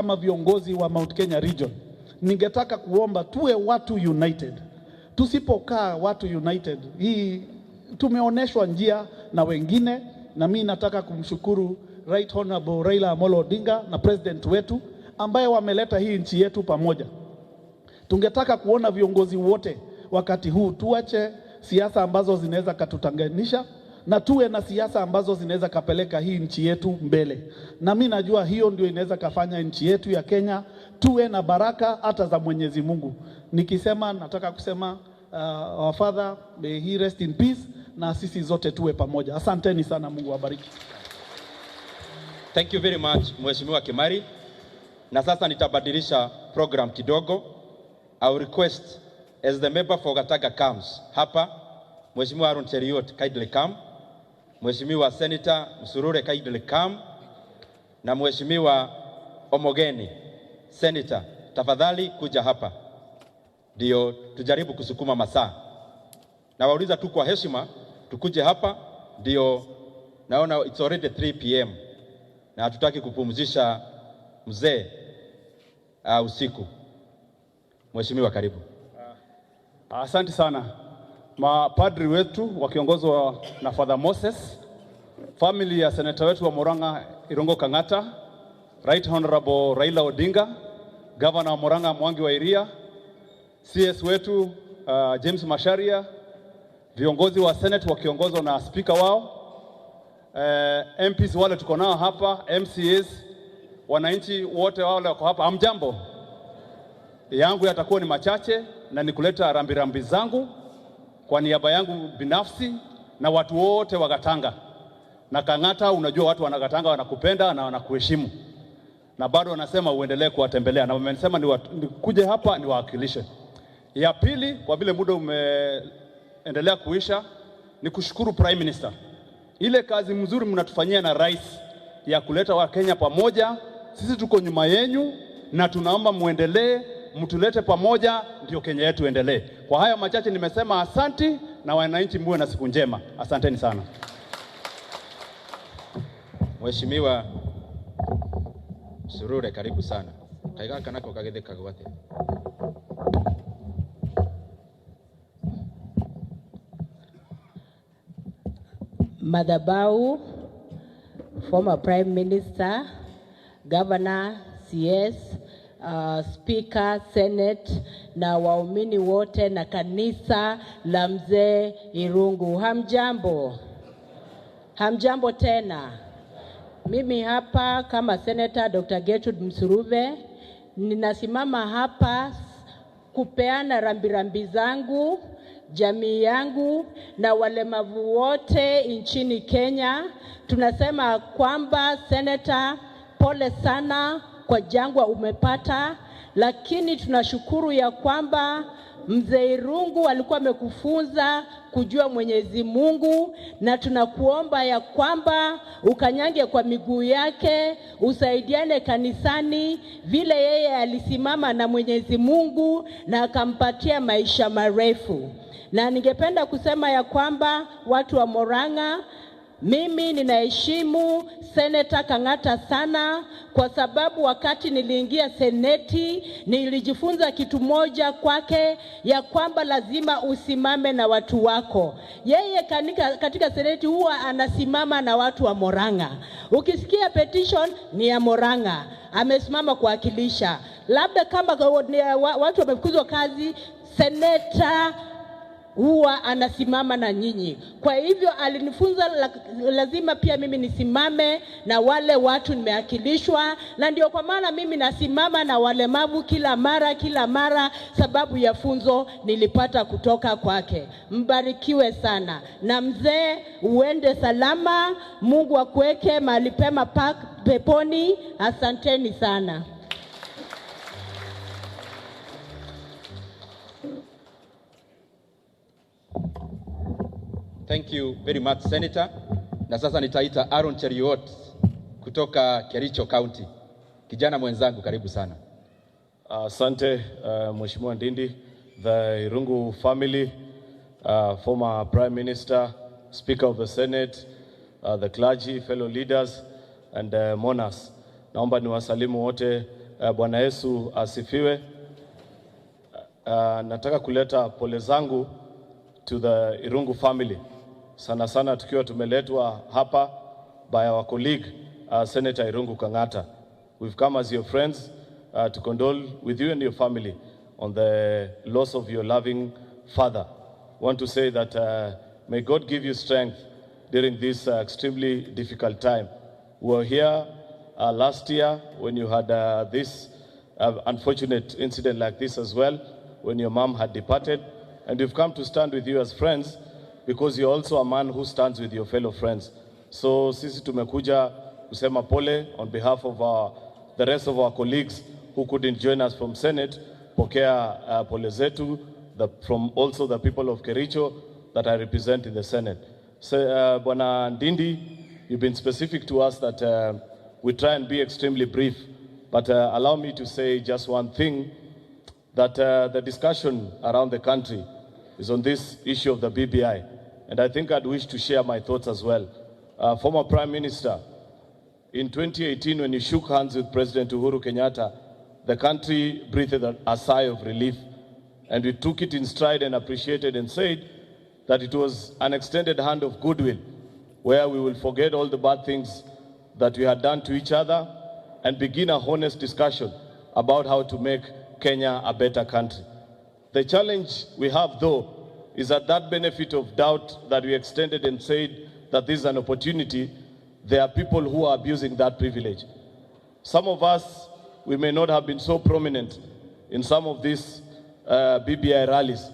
Kama viongozi wa Mount Kenya Region, ningetaka kuomba tuwe watu united. Tusipokaa watu united, hii tumeoneshwa njia na wengine, na mi nataka kumshukuru Right Honorable Raila Amolo Odinga na president wetu ambaye wameleta hii nchi yetu pamoja. Tungetaka kuona viongozi wote wakati huu, tuache siasa ambazo zinaweza katutanganisha na tuwe na siasa ambazo zinaweza kapeleka hii nchi yetu mbele, na mi najua hiyo ndio inaweza kafanya nchi yetu ya Kenya tuwe na baraka hata za Mwenyezi Mungu. Nikisema nataka kusema our father, may he rest in peace, na sisi zote tuwe pamoja. Asanteni sana, Mungu awabariki. Thank you very much, Mheshimiwa Kimari. Na sasa nitabadilisha program kidogo. I will request, as the member for Gatanga comes hapa, Mheshimiwa Aaron Cheruiyot, kindly come. Mheshimiwa Senator Msurure, kindly come. Na Mheshimiwa Omogeni, Senator, tafadhali kuja hapa ndio tujaribu kusukuma masaa. Na wauliza tu kwa heshima tukuje hapa, ndio naona it's already 3 p.m. na hatutaki kupumzisha mzee usiku. Mheshimiwa, karibu. Asante sana mapadri wetu wakiongozwa na Father Moses, family ya seneta wetu wa Murang'a Irungu Kang'ata, Right Honorable Raila Odinga, Governor wa Murang'a Mwangi wa Iria, CS wetu James Macharia, viongozi wa Senate wakiongozwa na speaker wao, MPs wale tuko nao hapa, MCAs, wananchi wote wale wako hapa, hamjambo. Yangu yatakuwa ni machache na ni kuleta rambirambi zangu kwa niaba yangu binafsi na watu wote wa Gatanga na Kang'ata. Unajua watu wa Gatanga wanakupenda na wanakuheshimu na bado wanasema uendelee kuwatembelea, na wamesema nikuje hapa niwawakilishe. Ya pili, kwa vile muda umeendelea kuisha, ni kushukuru Prime Minister, ile kazi mzuri mnatufanyia na rais ya kuleta Wakenya pamoja. Sisi tuko nyuma yenyu na tunaomba muendelee, mtulete pamoja, ndio Kenya yetu endelee. Kwa haya machache nimesema asanti, na wananchi muwe na siku njema. Asanteni sana. Mheshimiwa Surure, karibu sana. Kaĩ gaka nako kagĩthĩkagwo atĩa? Madhabau, former Prime Minister, Governor, CS, Speaker, Senate na waumini wote na kanisa la Mzee Irungu. Hamjambo? Hamjambo tena. Mimi hapa kama Senator Dr. Gertrude Msuruve ninasimama hapa kupeana rambirambi zangu, jamii yangu na walemavu wote nchini Kenya. Tunasema kwamba Senator, pole sana kwa jangwa umepata, lakini tunashukuru ya kwamba Mzee Irungu alikuwa amekufunza kujua Mwenyezi Mungu, na tunakuomba ya kwamba ukanyange kwa miguu yake, usaidiane kanisani vile yeye alisimama na Mwenyezi Mungu na akampatia maisha marefu. Na ningependa kusema ya kwamba watu wa Murang'a, mimi ninaheshimu Senator Kang'ata sana kwa sababu wakati niliingia seneti nilijifunza kitu moja kwake, ya kwamba lazima usimame na watu wako. Yeye katika seneti huwa anasimama na watu wa Murang'a. Ukisikia petition ni ya Murang'a, amesimama kuwakilisha. Labda kama watu wamefukuzwa kazi, seneta huwa anasimama na nyinyi. Kwa hivyo alinifunza lazima pia mimi nisimame na wale watu nimeakilishwa, na ndio kwa maana mimi nasimama na walemavu kila mara kila mara, sababu ya funzo nilipata kutoka kwake. Mbarikiwe sana na mzee, uende salama, Mungu akuweke mahali pema peponi. Asanteni sana. Thank you very much, Senator. Na sasa nitaita Aaron Cheruiyot kutoka Kericho County. Kijana mwenzangu, karibu sana. Asante Mheshimiwa Ndindi, the Irungu family, former Prime Minister, Speaker of the Senate, the clergy, fellow leaders and mourners. Naomba niwasalimu wote Bwana Yesu asifiwe. Nataka kuleta pole zangu to the Irungu family, sana sana tukiwa tumeletwa hapa by our colleague, Senator Irungu Kang'ata. We've come as your friends to condole with you and your family on the loss of your loving father. Want to say that may God give you strength during this extremely difficult time. We were here last year when you had this unfortunate incident like this as well, when your mom had departed. And we've come to stand with you as friends because you're also a man who stands with your fellow friends. So sisi tumekuja kusema pole on behalf of the rest of our colleagues who couldn't join us from Senate. Pokea pole zetu from also the people of Kericho that I represent in the Senate. So, Bwana Ndindi, you've been specific to us that we try and be extremely brief, but allow me to say just one thing, that the discussion around the country is on this issue of the BBI. And I think I'd wish to share my thoughts as well. Former Prime Minister, in 2018, when you shook hands with President Uhuru Kenyatta, the country breathed a sigh of relief. And we took it in stride and appreciated and said that it was an extended hand of goodwill, where we will forget all the bad things that we had done to each other and begin a honest discussion about how to make Kenya a better country. The challenge we have, though, is that that benefit of doubt that we extended and said that this is an opportunity, there are people who are abusing that privilege. Some of us, we may not have been so prominent in some of these BBI rallies.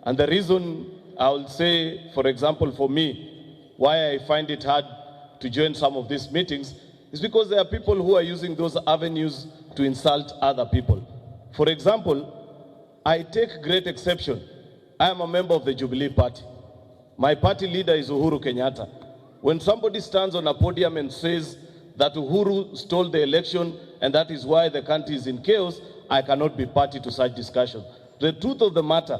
And the reason I will say, for example, for me, why I find it hard to join some of these meetings is because there are people who are using those avenues to insult other people. For example, I take great exception. I am a member of the Jubilee Party. My party leader is Uhuru Kenyatta. When somebody stands on a podium and says that Uhuru stole the election and that is why the country is in chaos, I cannot be party to such discussion. The truth of the matter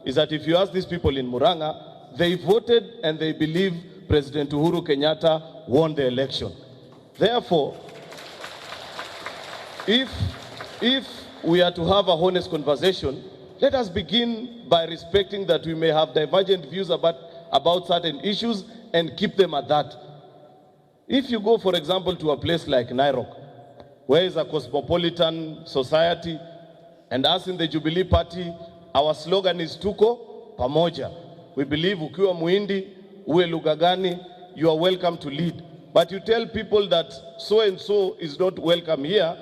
is that if you ask these people in Murang'a, they voted and they believe President Uhuru Kenyatta won the election. Therefore, if we are to have a honest conversation, let us begin by respecting that we may have divergent views about certain issues and keep them at that. If you go, for example, to a place like Narok, where is a cosmopolitan society, and us in the Jubilee Party, our slogan is "Tuko Pamoja." We believe ukiwa Muhindi, uwe lugha gani, you are welcome to lead. But you tell people that so and so is not welcome here,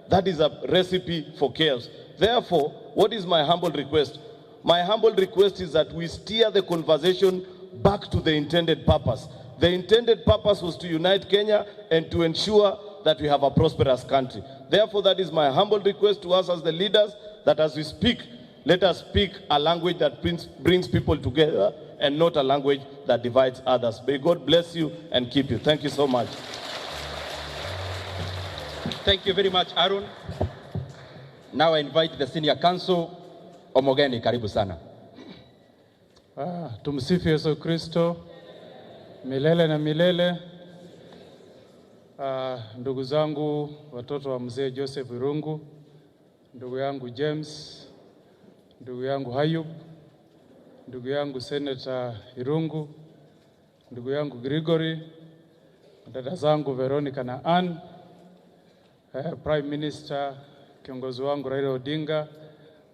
that is a recipe for chaos. Therefore, what is my humble request? My humble request is that we steer the conversation back to the intended purpose. The intended purpose was to unite Kenya and to ensure that we have a prosperous country. Therefore, that is my humble request to us as the leaders, that as we speak, let us speak a language that brings people together and not a language that divides others. May God bless you and keep you. Thank you so much. Thank you very much, Aaron. Now I invite the senior counsel, Omogeni, karibu sana. Ah, tumsifu Yesu Kristo milele na milele. Ah, ndugu zangu watoto wa mzee Joseph Irungu, ndugu yangu James, ndugu yangu Hayub, ndugu yangu Senator Irungu, ndugu yangu Gregory, dada zangu Veronica na Ann, Prime Minister kiongozi wangu Raila Odinga,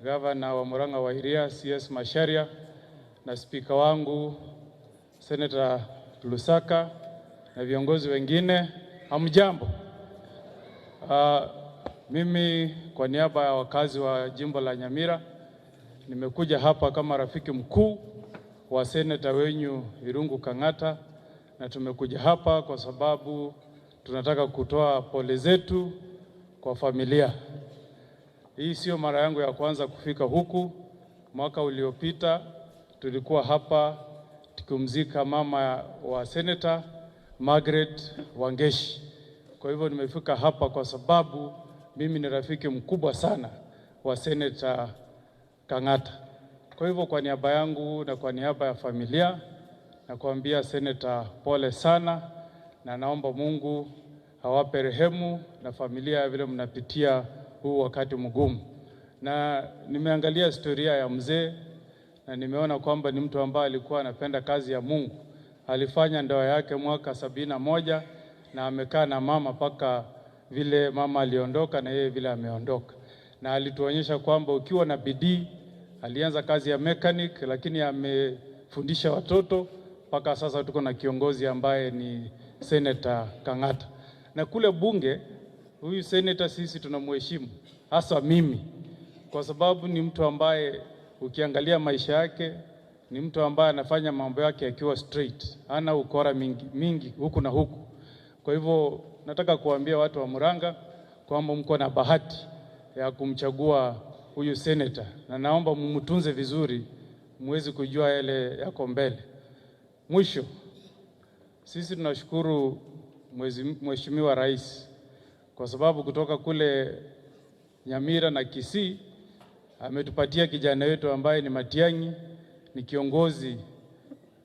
Governor wa Murang'a wa Iria CS Macharia na spika wangu Senator Lusaka na viongozi wengine, hamjambo. Mimi kwa niaba ya wakazi wa jimbo la Nyamira nimekuja hapa kama rafiki mkuu wa seneta wenyu Irungu Kang'ata, na tumekuja hapa kwa sababu tunataka kutoa pole zetu kwa familia. Hii sio mara yangu ya kwanza kufika huku. Mwaka uliopita tulikuwa hapa tukimzika mama wa seneta Margaret Wangeshi. Kwa hivyo nimefika hapa kwa sababu mimi ni rafiki mkubwa sana wa Seneta Kang'ata. Kwa hivyo kwa niaba yangu na kwa niaba ya familia nakuambia Seneta, pole sana, na naomba Mungu awape rehemu na familia vile mnapitia huu huu wakati mgumu. Na nimeangalia historia ya mzee na nimeona kwamba ni mtu ambaye alikuwa anapenda kazi ya Mungu. Alifanya ndoa yake mwaka 71 na amekaa na mama mpaka vile mama aliondoka na yeye vile ameondoka, na alituonyesha kwamba ukiwa na bidii. Alianza kazi ya mechanic, lakini amefundisha watoto mpaka sasa tuko na kiongozi ambaye ni Senator Kang'ata. Na kule bunge, huyu senator sisi tunamheshimu, hasa mimi, kwa sababu ni mtu ambaye ukiangalia maisha yake ni mtu ambaye anafanya mambo yake akiwa straight, hana ukora mingi, mingi huku na huku. Kwa hivyo nataka kuambia watu wa Murang'a kwamba mko na bahati ya kumchagua huyu senator, na naomba mumtunze vizuri, muweze kujua yale yako mbele. Mwisho, sisi tunashukuru Mheshimiwa Rais kwa sababu kutoka kule Nyamira na Kisii ametupatia kijana wetu ambaye ni Matiang'i, ni kiongozi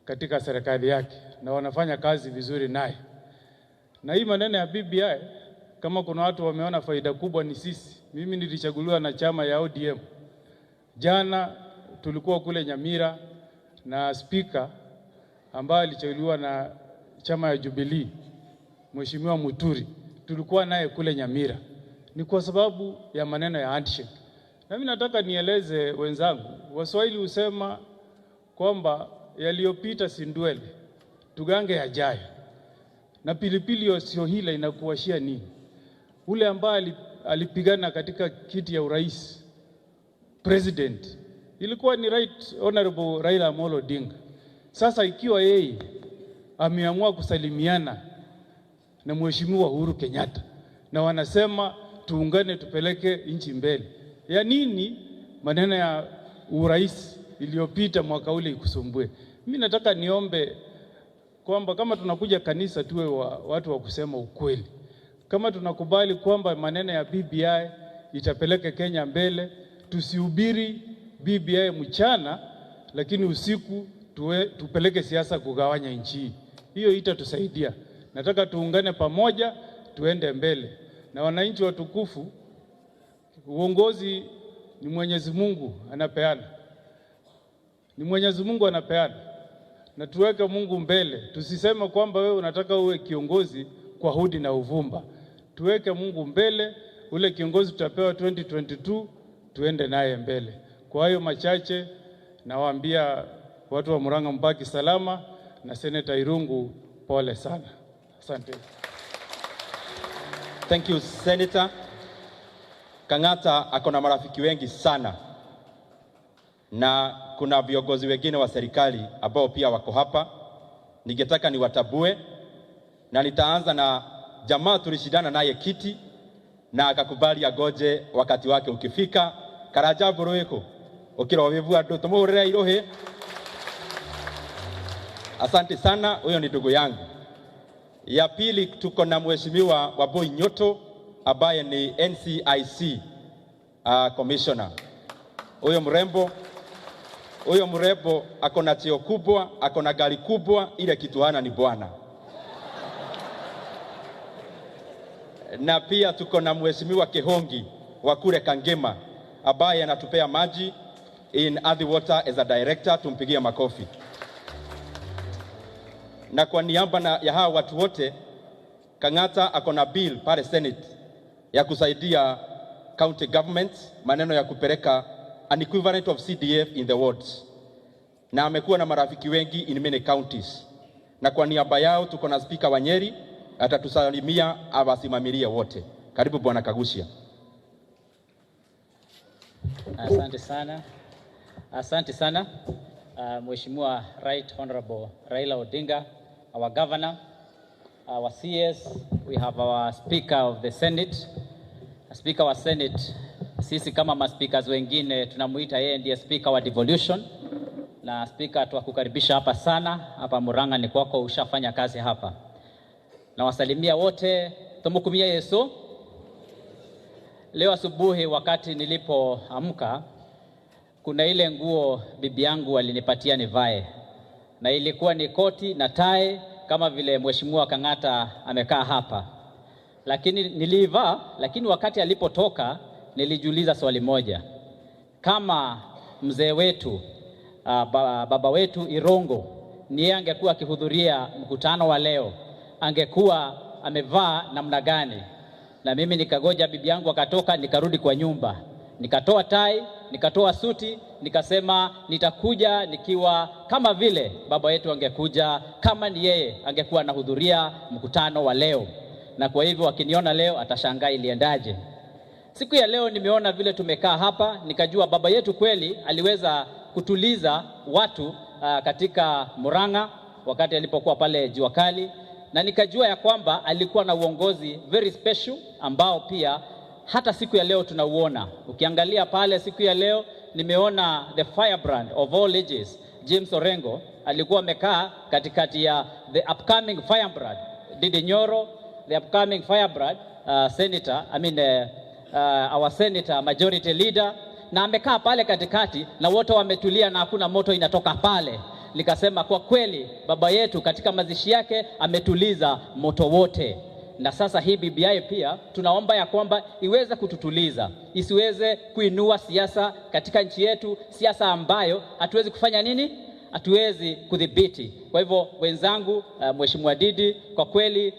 katika serikali yake na wanafanya kazi vizuri naye. Na hii maneno ya BBI, kama kuna watu wameona faida kubwa ni sisi. Mimi nilichaguliwa na chama ya ODM. Jana tulikuwa kule Nyamira na spika ambaye alichaguliwa na chama ya Jubilee, Mheshimiwa Muturi, tulikuwa naye kule Nyamira. Ni kwa sababu ya maneno ya handshake. Na mimi nataka nieleze wenzangu, Waswahili husema kwamba yaliyopita si ndwele, tugange yajayo. Na pilipili sio hila inakuwashia nini? Ule ambaye alipigana katika kiti ya urais president ilikuwa ni Right Honorable Raila Amolo Odinga. Sasa ikiwa yeye ameamua kusalimiana na Mheshimiwa Uhuru Kenyatta na wanasema tuungane tupeleke nchi mbele, ya nini maneno ya urais iliyopita mwaka ule ikusumbue? Mimi nataka niombe kwamba kama tunakuja kanisa tuwe watu wa kusema ukweli. Kama tunakubali kwamba maneno ya BBI itapeleka Kenya mbele, tusihubiri BBI mchana, lakini usiku tupeleke siasa kugawanya nchi hii. Hiyo itatusaidia. Nataka tuungane pamoja, tuende mbele. Na wananchi watukufu, uongozi ni Mwenyezi Mungu anapeana, ni Mwenyezi Mungu anapeana, na tuweke Mungu mbele. Tusiseme kwamba wewe unataka uwe kiongozi kwa hudi na uvumba. Tuweke Mungu mbele, ule kiongozi tutapewa 2022 tuende naye mbele. Kwa hayo machache, nawaambia watu wa Murang'a mbaki salama, na Senator Irungu pole sana. Asante. Thank you, Senator. Kang'ata ako na marafiki wengi sana na kuna viongozi wengine wa serikali ambao pia wako hapa. Ningetaka niwatambue na nitaanza na jamaa tulishindana naye kiti na akakubali agoje wakati wake ukifika. Karanja Mburu ukira wivu andu tumuhurire iruhi. Asante sana, huyo ni ndugu yangu. Ya pili tuko na Mheshimiwa Wambui Nyutu ambaye ni NCIC commissioner. Huyo mrembo ako na cheo kubwa, ako na gari kubwa, ile kitu hana ni bwana. Na pia tuko na Mheshimiwa Kihongi wa kule Kangema ambaye anatupea maji in Athi Water as a director, tumpigie makofi. Na kwa niaba ya hawa watu wote, Kang'ata ako na bill pale Senate ya kusaidia county governments maneno ya kupeleka an equivalent of CDF in the wards, na amekuwa na marafiki wengi in many counties, na kwa niaba yao tuko na spika wa Nyeri atatusalimia, awasimamilie wote. Karibu Bwana Kaguchia. Asante sana, asante sana, Mheshimiwa Right Honorable Raila Odinga, our governor, our CS, we have our Speaker of the Senate. Speaker wa Senate, sisi kama maspeakers wengine tunamuita yeye ndiye speaker wa devolution, na speaker, twakukaribisha hapa sana hapa Murang'a, ni kwako, ushafanya kazi hapa. Nawasalimia wote, tumukumia Yesu. Leo asubuhi wakati nilipoamka, kuna ile nguo bibi yangu alinipatia nivae, na ilikuwa ni koti na tai kama vile Mheshimiwa Kang'ata amekaa hapa, lakini niliivaa, lakini wakati alipotoka nilijiuliza swali moja, kama mzee wetu baba wetu Irungu ni yeye angekuwa akihudhuria mkutano wa leo, angekuwa amevaa namna gani? Na mimi nikagoja bibi yangu akatoka, nikarudi kwa nyumba, nikatoa tai, nikatoa suti, nikasema nitakuja nikiwa kama vile baba yetu angekuja, kama ni yeye angekuwa anahudhuria mkutano wa leo. Na kwa hivyo akiniona leo atashangaa iliendaje. Siku ya leo nimeona vile tumekaa hapa, nikajua baba yetu kweli aliweza kutuliza watu katika Murang'a wakati alipokuwa pale jua kali, na nikajua ya kwamba alikuwa na uongozi very special ambao pia hata siku ya leo tunauona. Ukiangalia pale siku ya leo nimeona the firebrand of all ages James Orengo alikuwa amekaa katikati ya the upcoming firebrand Ndindi Nyoro, the upcoming firebrand senator, I mean, our senator majority leader, na amekaa pale katikati na wote wametulia na hakuna moto inatoka pale. Nikasema kwa kweli baba yetu katika mazishi yake ametuliza moto wote. Na sasa hii BBI pia tunaomba ya kwamba iweze kututuliza, isiweze kuinua siasa katika nchi yetu, siasa ambayo hatuwezi kufanya nini, hatuwezi kudhibiti. Kwa hivyo wenzangu, Mheshimiwa Ndindi, kwa kweli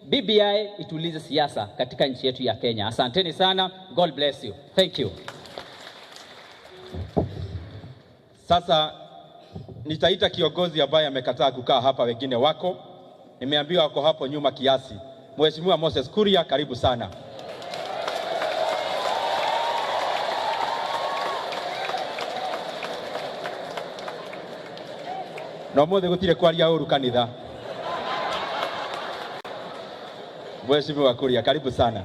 BBI itulize siasa katika nchi yetu ya Kenya. Asanteni sana. God bless you. Thank you. Sasa nitaita kiongozi ambaye amekataa kukaa hapa, wengine wako nimeambiwa wako hapo nyuma kiasi. Mheshimiwa Moses Kuria, karibu sana. Na ũmũthĩ gũtirĩ kwaria ũru kanitha. Mheshimiwa Kuria, karibu sana.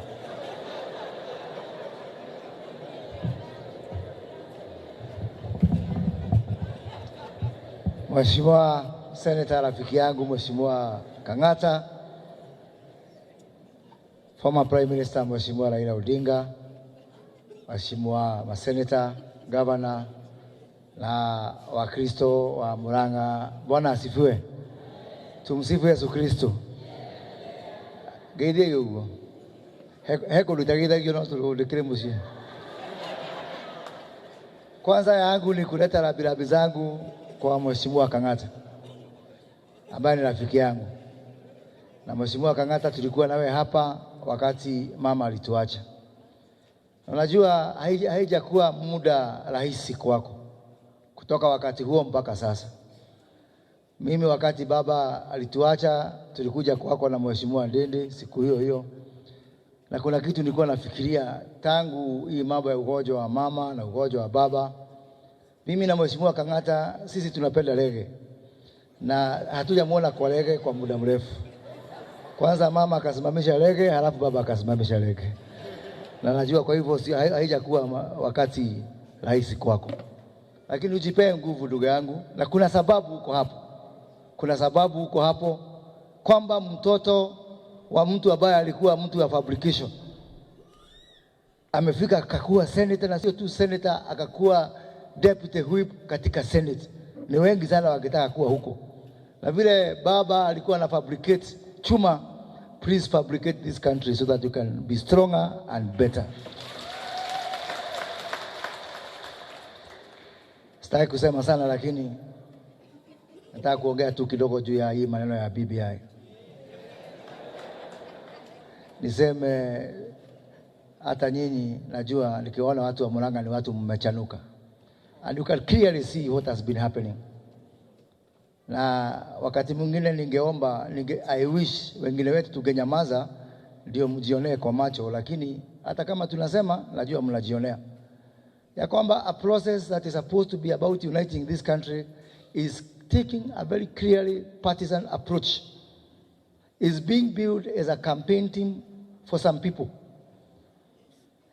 Mheshimiwa Senator rafiki yangu Mheshimiwa Kang'ata, former Prime Minister Mheshimiwa Raila Odinga, Mheshimiwa maseneta, governor na Wakristo wa Murang'a, Bwana asifiwe. Tumsifu Yesu Kristo. Geithie ũguo he kũndũ itageithagio no tũndĩkĩrĩ mũciĩ. Kwanza yangu ni kuleta rambirambi zangu kwa Mheshimiwa Kang'ata ambaye ni rafiki yangu, na Mheshimiwa Kang'ata tulikuwa nawe hapa wakati mama alituacha. Unajua haijakuwa muda rahisi kwako kutoka wakati huo mpaka sasa. Mimi wakati baba alituacha tulikuja kwako na Mheshimiwa Ndindi siku hiyo hiyo, na kuna kitu nilikuwa nafikiria tangu hii mambo ya ugonjwa wa mama na ugonjwa wa baba. Mimi na Mheshimiwa Kang'ata sisi tunapenda reggae na hatujamuona kwa reggae kwa muda mrefu. Kwanza mama akasimamisha reggae, halafu baba akasimamisha reggae, na najua kwa hivyo si haijakuwa wakati rahisi kwako, lakini ujipee nguvu ndugu yangu, na kuna sababu uko hapo, kuna sababu uko hapo kwamba mtoto wa mtu ambaye alikuwa mtu wa fabrication amefika akakuwa senator, na sio tu senator, akakuwa deputy whip katika Senate. Ni wengi sana wangetaka kuwa huko, na vile baba alikuwa na fabricate chuma, please fabricate this country so that you can be stronger and better. Sitaki kusema sana, lakini nataka kuongea tu kidogo juu ya hii maneno ya BBI. Niseme hata nyinyi, najua nikiwaona watu wa Murang'a ni watu mmechanuka, and you can clearly see what has been happening. Na wakati mwingine ningeomba I wish wengine wetu tungenyamaza ndio mjionee kwa macho, lakini hata kama tunasema, najua mnajionea ya kwamba a process that is supposed to be about uniting this country is taking a very clearly partisan approach, is being built as a campaign team for some people,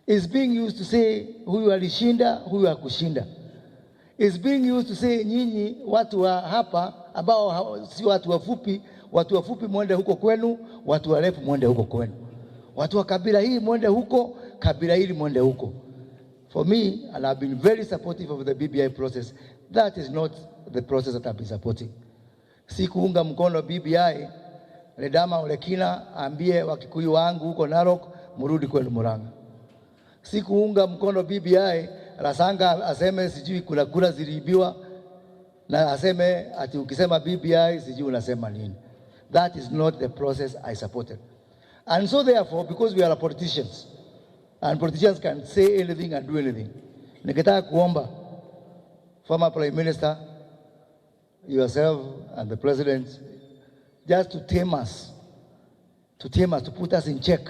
is being used to say huyu alishinda, huyu hakushinda, is being used to say nyinyi watu wa hapa ambao si watu wafupi, watu wafupi mwende huko kwenu, watu warefu mwende huko kwenu, watu wa kabila hii mwende huko, kabila hili mwende huko. For me, and I've been very supportive of the BBI process, that is not the process that I've been supporting. Si kuunga mkono BBI, Ledama Olekina ambie Wakikuyu wangu huko Narok mrudi kwenu Murang'a. Si kuunga mkono BBI, Rasanga aseme sijui kuna kura ziliibiwa na aseme ati ukisema BBI sijui unasema nini. That is not the process I supported. And so therefore, because we are politicians, and politicians can say anything and do anything, nikitaka kuomba former Prime Minister, yourself and the President, just to tame us, to tame us, to put us in check,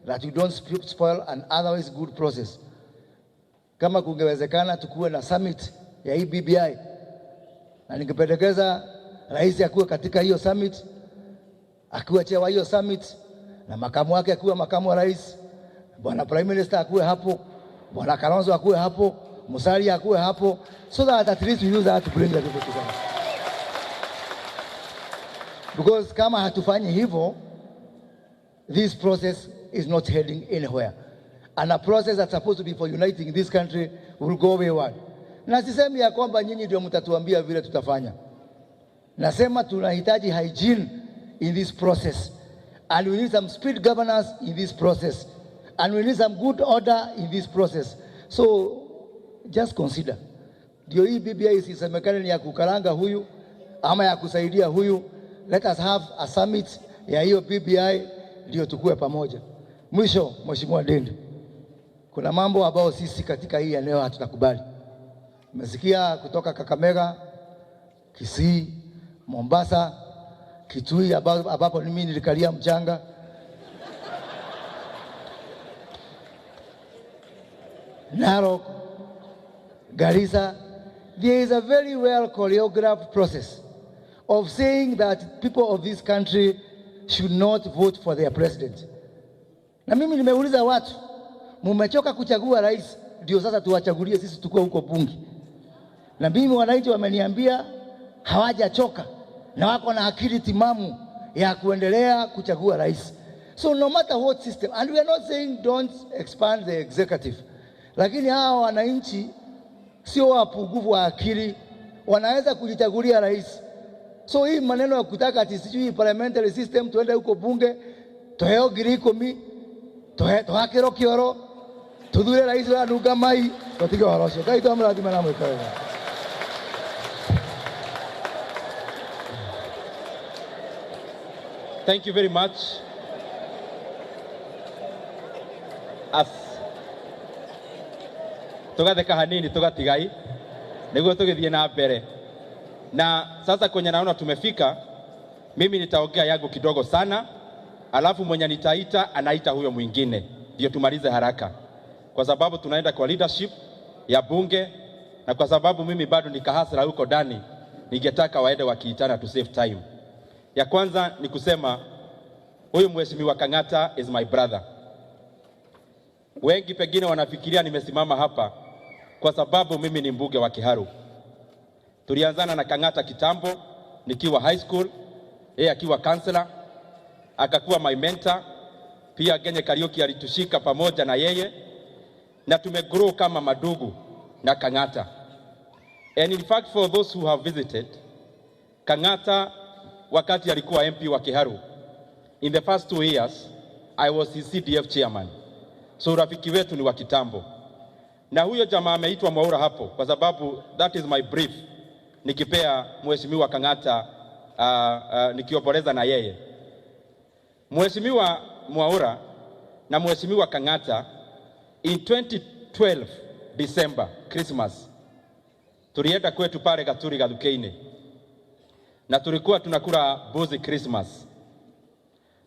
that we don't spoil an otherwise good process. Kama kungewezekana tukuwe na summit ya hii BBI, na ningependekeza rais akuwe katika hiyo summit, akiwa chair wa hiyo summit, na makamu wake akiwa makamu wa rais, bwana Prime Minister akuwe hapo, bwana Kalonzo akuwe hapo, Musalia akuwe hapo, so that at least we use that to bring the people together. Because kama hatufanyi hivyo, this process is not heading anywhere. And a process that's supposed to be for uniting this country will go wayward. Na sisemi ya kwamba nyinyi ndio mtatuambia vile tutafanya. Nasema tunahitaji hygiene in this process. And we need some speed governance in this process. And we need some good order in this process. So just consider. Ndio hii BBI isisemekane ni ya kukaranga huyu ama ya kusaidia huyu. Let us have a summit ya hiyo BBI ndio tukue pamoja. Mwisho, Mheshimiwa Ndindi, kuna mambo ambayo sisi katika hii eneo hatutakubali. Nimesikia kutoka Kakamega, Kisii, Mombasa, Kitui ambapo mimi nilikalia mchanga. Narok, Garissa. There is a very well choreographed process of saying that people of this country should not vote for their president. Na mimi nimeuliza watu, mumechoka kuchagua rais, ndio sasa tuwachagulie sisi tukue huko bunge. Na mimi wananchi wameniambia hawajachoka na wako na akili timamu ya kuendelea kuchagua rais. So no matter what system, and we are not saying don't expand the executive, lakini hawa wananchi sio wapungufu wa akili, wanaweza kujichagulia rais. So hii maneno ya kutaka ati sijui parliamentary system tuende huko bunge tuheo 10,000 tuhakĩrwo kĩoro tuthure rais ũranunga mai tũtige ũhoro ũcio. Ngai twamũrathime na mwĩke wega. Thank you very much. As tugatheka hanini tugatigai niguo tugithie na mbere. Na sasa kwenye naona tumefika, mimi nitaongea yangu kidogo sana, alafu mwenye nitaita anaita huyo mwingine, ndio tumalize haraka, kwa sababu tunaenda kwa leadership ya bunge, na kwa sababu mimi bado nikahasra huko ndani, ningetaka waende wakiitana to save time. Ya kwanza ni kusema huyu Mheshimiwa Kang'ata is my brother. Wengi pengine wanafikiria nimesimama hapa kwa sababu mimi ni mbunge wa Kiharu. Tulianzana na Kang'ata kitambo nikiwa high school, yeye akiwa counselor, akakuwa my mentor. Pia Genye Kariuki alitushika pamoja na yeye, na tumegrow kama madugu na Kang'ata. And in fact for those who have visited Kang'ata wakati alikuwa MP wa Kiharu, in the first 2 years I was his CDF chairman. So rafiki wetu ni wa kitambo. Na huyo jamaa ameitwa Mwaura hapo kwa sababu that is my brief nikipea Mheshimiwa Kang'ata, nikiomboleza na yeye. Mheshimiwa Mwaura na Mheshimiwa Kang'ata in 2012 December Christmas tulienda kwetu pale Gaturi Gathukeini, na tulikuwa tunakula mbuzi Christmas.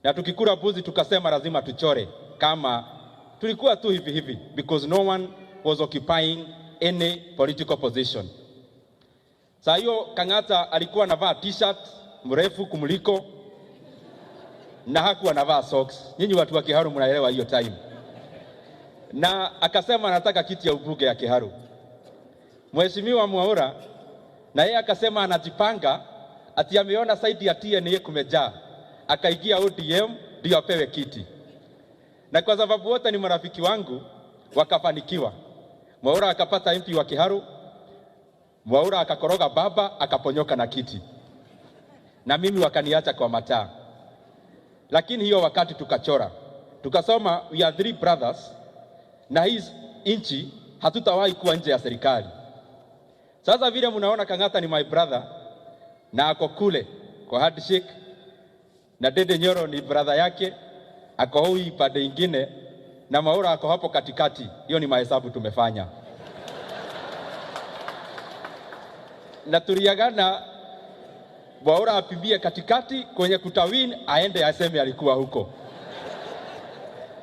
Na tukikula mbuzi tukasema lazima tuchore, kama tulikuwa tu hivi hivi because no one was occupying any political position. Saa hiyo Kang'ata alikuwa anavaa t-shirt mrefu kumliko na hakuwa anavaa socks. Nyinyi watu wa Kiharu mnaelewa hiyo time. Na akasema anataka kiti ya ubunge ya Kiharu. Mheshimiwa Mwaura na yeye akasema anajipanga ati ameona side ya TNA kumejaa, akaingia ODM ndio apewe kiti. Na kwa sababu wote ni marafiki wangu wakafanikiwa. Mwaura akapata MP wa Kiharu, Mwaura akakoroga baba akaponyoka na kiti, na mimi wakaniacha kwa mataa. Lakini hiyo wakati tukachora, tukasoma we are three brothers, Na hii nchi hatutawahi kuwa nje ya serikali. Sasa vile mnaona Kang'ata ni my brother na ako kule kwa handshake, na Ndindi Nyoro ni brother yake, ako hii pande ingine, na Mwaura ako hapo katikati. Hiyo ni mahesabu tumefanya na tuliagana Mwaura apimie katikati kwenye kutawin, aende aseme alikuwa huko,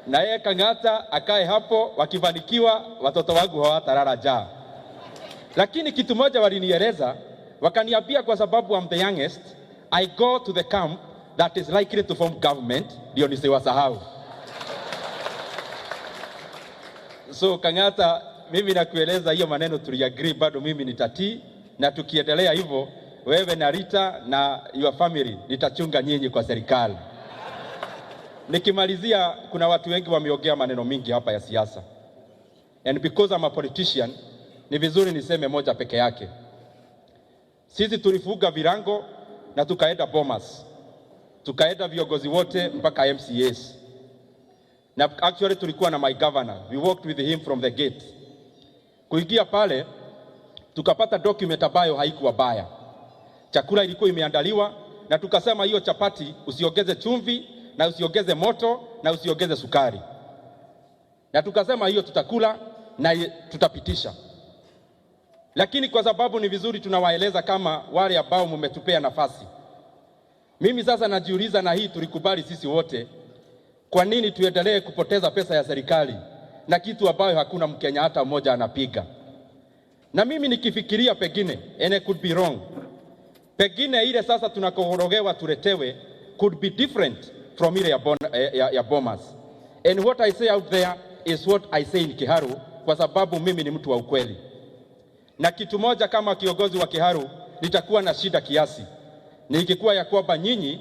na yeye Kang'ata akae hapo. Wakifanikiwa watoto wangu hawatalala njaa. Lakini kitu moja walinieleza, wakaniambia kwa sababu I'm the youngest, I go to the camp that is likely to form government, ndio nisiwasahau. So Kang'ata, mimi nakueleza hiyo maneno tuliagree, bado mimi nitatii, na tukiendelea hivyo, wewe na Rita na your family nitachunga nyinyi kwa serikali. Nikimalizia, kuna watu wengi wameongea maneno mingi hapa ya siasa, and because I'm a politician, ni vizuri niseme moja peke yake. Sisi tulifunga virango na tukaenda Bomas, tukaenda viongozi wote mpaka MCAs, na actually tulikuwa na my governor, we worked with him from the gate. Kuingia pale tukapata document ambayo haikuwa baya, chakula ilikuwa imeandaliwa, na tukasema hiyo chapati usiongeze chumvi na usiongeze moto na usiongeze sukari, na tukasema hiyo tutakula na tutapitisha. Lakini kwa sababu ni vizuri tunawaeleza kama wale ambao mmetupea nafasi. Mimi sasa najiuliza, na hii tulikubali sisi wote, kwa nini tuendelee kupoteza pesa ya serikali na kitu ambayo hakuna Mkenya hata mmoja anapiga? Na mimi nikifikiria pengine, and I could be wrong, pengine ile sasa tunakorogewa tuletewe could be different from ile ya Bomas. And what I say out there is what I say in Kiharu, kwa sababu mimi ni mtu wa ukweli. Na kitu moja kama kiongozi wa Kiharu nitakuwa na shida kiasi nikikuwa ya kwamba nyinyi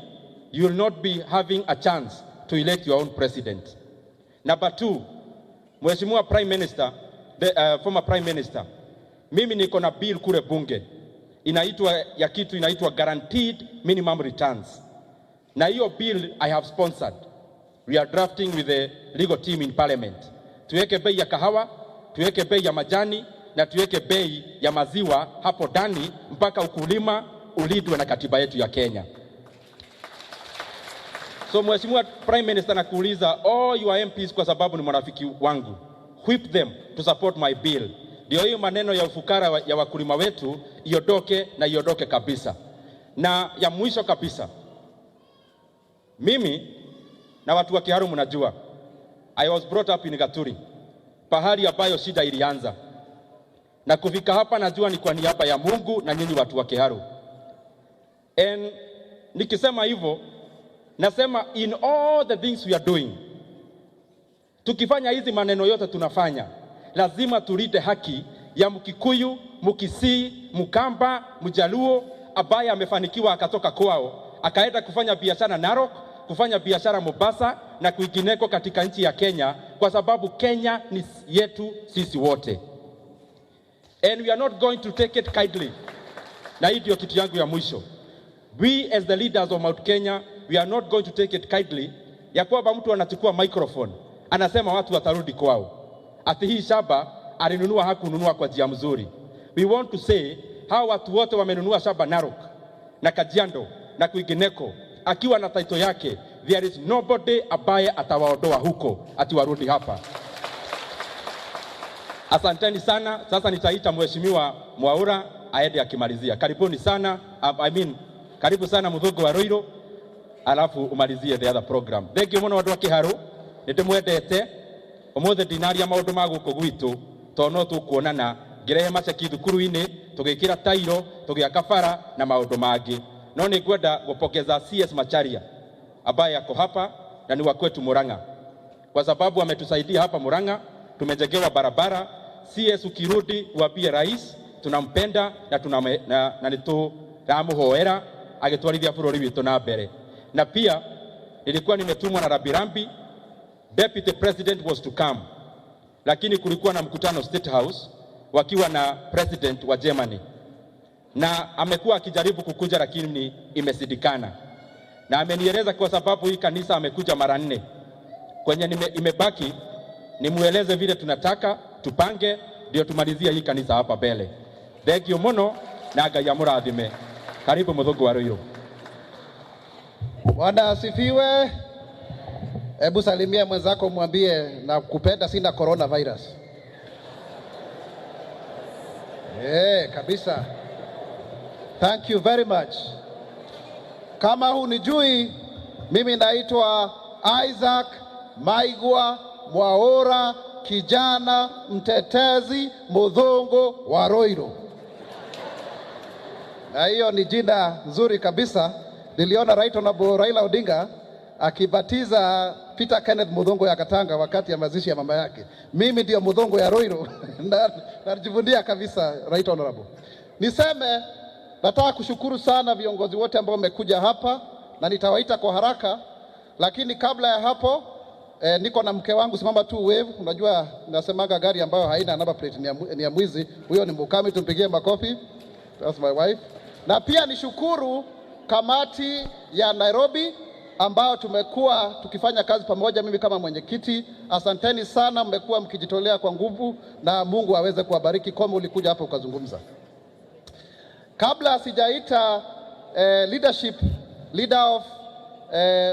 you will not be having a chance to elect your own president. Number two, Mheshimiwa Prime Minister, the former Prime Minister, mimi niko na bill kule bunge inaitwa ya kitu inaitwa guaranteed minimum returns, na hiyo bill I have sponsored. We are drafting with the legal team in parliament. Tuweke bei ya kahawa, tuweke bei ya majani na tuweke bei ya maziwa hapo ndani mpaka ukulima ulindwe na katiba yetu ya Kenya. So Mheshimiwa Prime Minister, nakuuliza all your MPs, kwa sababu ni marafiki wangu, whip them to support my bill. Ndio hiyo maneno ya ufukara ya wakulima wetu iondoke na iondoke kabisa. Na ya mwisho kabisa, mimi na watu wa Kiharu mnajua, I was brought up in Gaturi, pahali ambayo shida ilianza, na kufika hapa najua ni kwa niaba ya Mungu na nyinyi watu wa Kiharu. And nikisema hivyo nasema in all the things we are doing, tukifanya hizi maneno yote tunafanya, lazima tulinde haki ya Mkikuyu, Mkisii, Mkamba, Mjaluo ambaye amefanikiwa akatoka kwao akaenda kufanya biashara Narok, kufanya biashara Mombasa na kwingineko katika nchi ya Kenya, kwa sababu Kenya ni yetu sisi wote, and we are not going to take it kindly. Na hii ndio kitu yangu ya mwisho. We as the leaders of Mount Kenya, we are not going to take it kindly ya kwamba mtu anachukua microphone anasema watu watarudi kwao, ati hii shamba alinunua hakununua kwa njia mzuri. We want to say hawa watu wote wamenunua shamba Narok na Kajiado na kwingineko, akiwa na title yake, there is nobody ambaye atawaondoa huko ati warudi hapa. Asanteni sana. Sasa nitaita Mheshimiwa Mwaura aende akimalizia. Karibuni sana, I mean, karibu sana Muthungu wa Ruiru, alafu umalizie the other program. Thank you muno andu a Kiharu, nindimwendete. Umuthi ndinaria maundu ma guku gwitu to no tukuonana ngirehe maceki thukuru-inĩ, tũgĩkĩra tairo, tũgĩaka bara na maũndũ mangĩ. No nĩ ngwenda gũpongeza CS Macharia ambaye ako hapa na ni wa kwetu Murang'a, kwa sababu ametusaidia hapa Murang'a, tumejengewa barabara. CS ukirudi uambie rais tunampenda na tuname, na nĩtũramũhoera agĩtwarithia bũrũri witũ na mbere. Na pia nilikuwa nimetumwa na rambirambi, deputy president was to come, lakini kulikuwa na mkutano State House wakiwa na president wa Germany, na amekuwa akijaribu kukuja lakini imeshindikana, na amenieleza kwa sababu hii kanisa amekuja mara nne kwenye imebaki Nimueleze vile tunataka tupange, ndio tumalizie hii kanisa hapa mbele. Thank you muno na Ngai amurathime. Karibu Muthungu wa Ruiru. Bwana asifiwe. Hebu salimia mwenzako mwambie nakupenda, sina coronavirus. Kabisa. Thank you very much. Kama hunijui, mimi naitwa Isaac Maigwa Mwaura, kijana mtetezi Muthungu wa Ruiru. Na hiyo ni jina nzuri kabisa. Niliona Right Honorable Raila Odinga akibatiza Peter Kenneth Muthungu ya Katanga wakati ya mazishi ya mama yake. Mimi ndio Muthungu ya Ruiru na najivunia kabisa, Right Honorable. Niseme nataka kushukuru sana viongozi wote ambao wamekuja hapa na nitawaita kwa haraka, lakini kabla ya hapo niko na mke wangu, simama tu wave. Unajua nasemaga gari ambayo haina number plate ni ya mwizi. Huyo ni Mukami, tumpigie makofi. That's my wife. Na pia nishukuru kamati ya Nairobi ambao tumekuwa tukifanya kazi pamoja, mimi kama mwenyekiti. Asanteni sana, mmekuwa mkijitolea kwa nguvu na Mungu aweze kuwabariki. Kama ulikuja hapa ukazungumza. Kabla sijaita leadership, leader of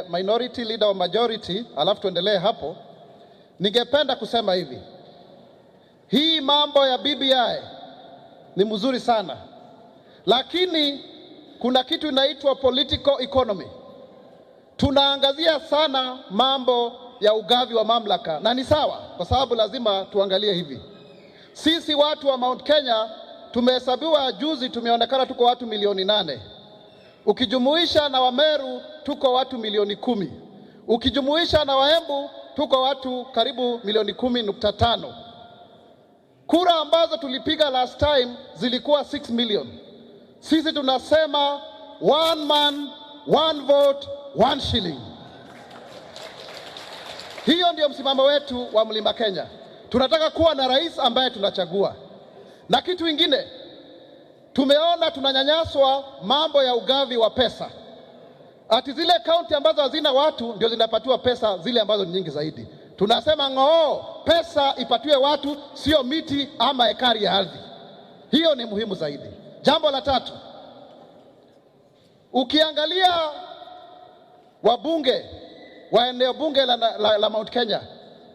minority, leader of majority, alafu tuendelee hapo, ningependa kusema hivi, hii mambo ya BBI ni mzuri sana, lakini kuna kitu inaitwa political economy. Tunaangazia sana mambo ya ugavi wa mamlaka, na ni sawa, kwa sababu lazima tuangalie hivi. Sisi watu wa Mount Kenya tumehesabiwa juzi, tumeonekana tuko watu milioni 8. Ukijumuisha na Wameru tuko watu milioni 10. Ukijumuisha na Waembu tuko watu karibu milioni 10.5. Kura ambazo tulipiga last time zilikuwa 6 million. Sisi tunasema one man, one vote, one shilling. Hiyo ndio msimamo wetu wa Mlima Kenya. Tunataka kuwa na rais ambaye tunachagua. Na kitu ingine, tumeona tunanyanyaswa mambo ya ugavi wa pesa. Ati zile kaunti ambazo hazina watu ndio zinapatiwa pesa zile ambazo ni nyingi zaidi. Tunasema ng'oo, pesa ipatiwe watu, sio miti ama ekari ya ardhi. Hiyo ni muhimu zaidi. Jambo la tatu, ukiangalia wabunge wa eneo bunge la Mount Kenya,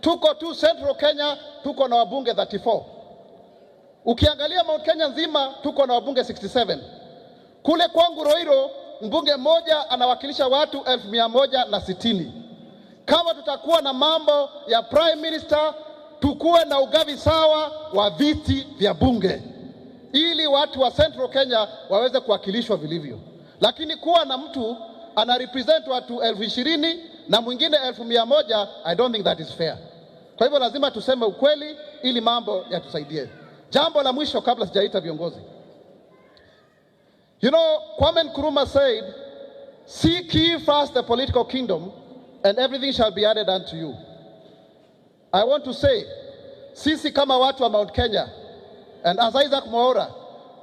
tuko tu Central Kenya, tuko na wabunge 34. Ukiangalia Mount Kenya nzima tuko na wabunge 67. Kule kwangu Ruiru, mbunge mmoja anawakilisha watu 160,000. Kama tutakuwa na mambo ya prime minister, tukuwe na ugavi sawa wa viti vya bunge ili watu wa Central Kenya waweze kuwakilishwa vilivyo. Lakini kuwa na mtu ana represent watu 20,000 na mwingine 100,000, I don't think that is fair. Kwa hivyo lazima tuseme ukweli ili mambo yatusaidie. Jambo la mwisho kabla sijaita viongozi. Kwame Nkrumah said, "Seek ye first the political kingdom and everything shall be added unto you." I want to say, sisi kama watu wa Mount Kenya and as Isaac Mwaura,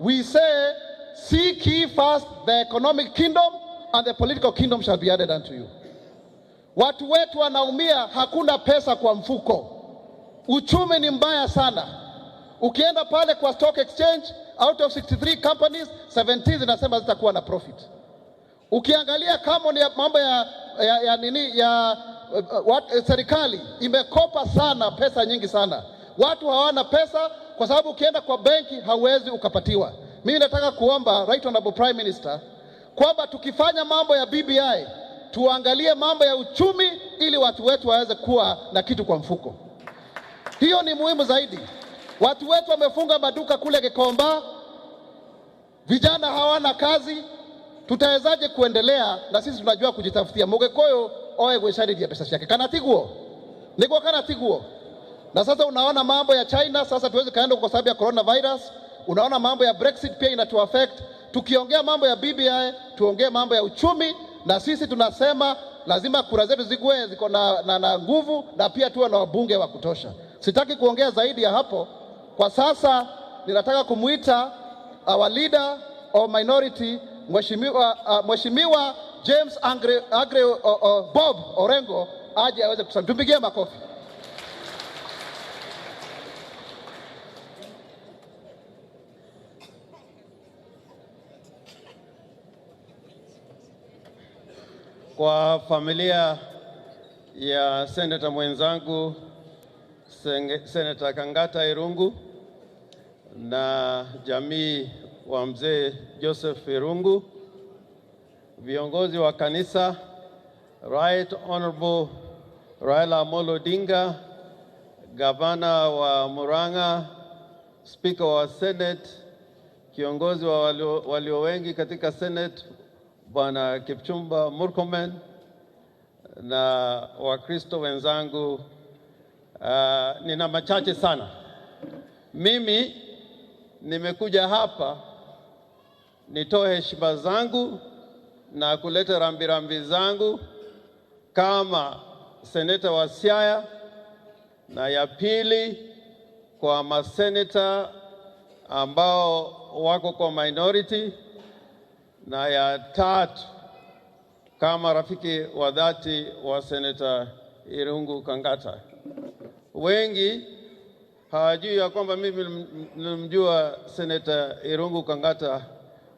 we say, "Seek ye first the economic kingdom and the political kingdom shall be added unto you." Watu wetu wanaumia, hakuna pesa kwa mfuko. Uchumi ni mbaya sana. Ukienda pale kwa stock exchange, out of 63 companies, 17 zinasema zitakuwa na profit. Ukiangalia kama ni mambo ya nini ya serikali imekopa sana pesa nyingi sana, watu hawana pesa kwa sababu ukienda kwa benki hauwezi ukapatiwa. Mimi nataka kuomba Right Honorable Prime Minister kwamba tukifanya mambo ya BBI tuangalie mambo ya uchumi ili watu wetu waweze kuwa na kitu kwa mfuko. Hiyo ni muhimu zaidi. Watu wetu wamefunga maduka kule Gikomba, vijana hawana kazi. Tutawezaje kuendelea? Na sisi tunajua kujitafutia. Mugikuyu oe gwicariria pesa ciake kana tiguo niguo kana tiguo. Na sasa unaona mambo ya China, sasa tuwezi kaenda kwa sababu ya coronavirus. Unaona mambo ya Brexit pia inatu affect. Tukiongea mambo ya BBI, tuongee mambo ya uchumi, na sisi tunasema lazima kura zetu zikuwe ziko na nguvu na pia tuwe na wabunge wa kutosha. Sitaki kuongea zaidi ya hapo kwa sasa. Ninataka kumuita our leader of minority Mheshimiwa James Agre Bob Orengo aje aweze kusema. Tumpigie makofi. Kwa familia ya seneta mwenzangu Seneta Kangata Irungu na jamii wa mzee Joseph Irungu, viongozi wa kanisa, Right Honorable Raila Amolo Odinga, gavana wa Murang'a, Speaker wa Senate, kiongozi wa walio wengi katika Senate Bwana Kipchumba Murkomen na Wakristo wenzangu, nina machache sana. Mimi nimekuja hapa nitoe heshima zangu na kuleta rambirambi zangu kama seneta wa Siaya, na ya pili kwa maseneta ambao wako kwa minority, na ya tatu kama rafiki wa dhati wa Seneta Irungu Kangata. Wengi hawajui ya kwamba mimi nilimjua Seneta Irungu Kangata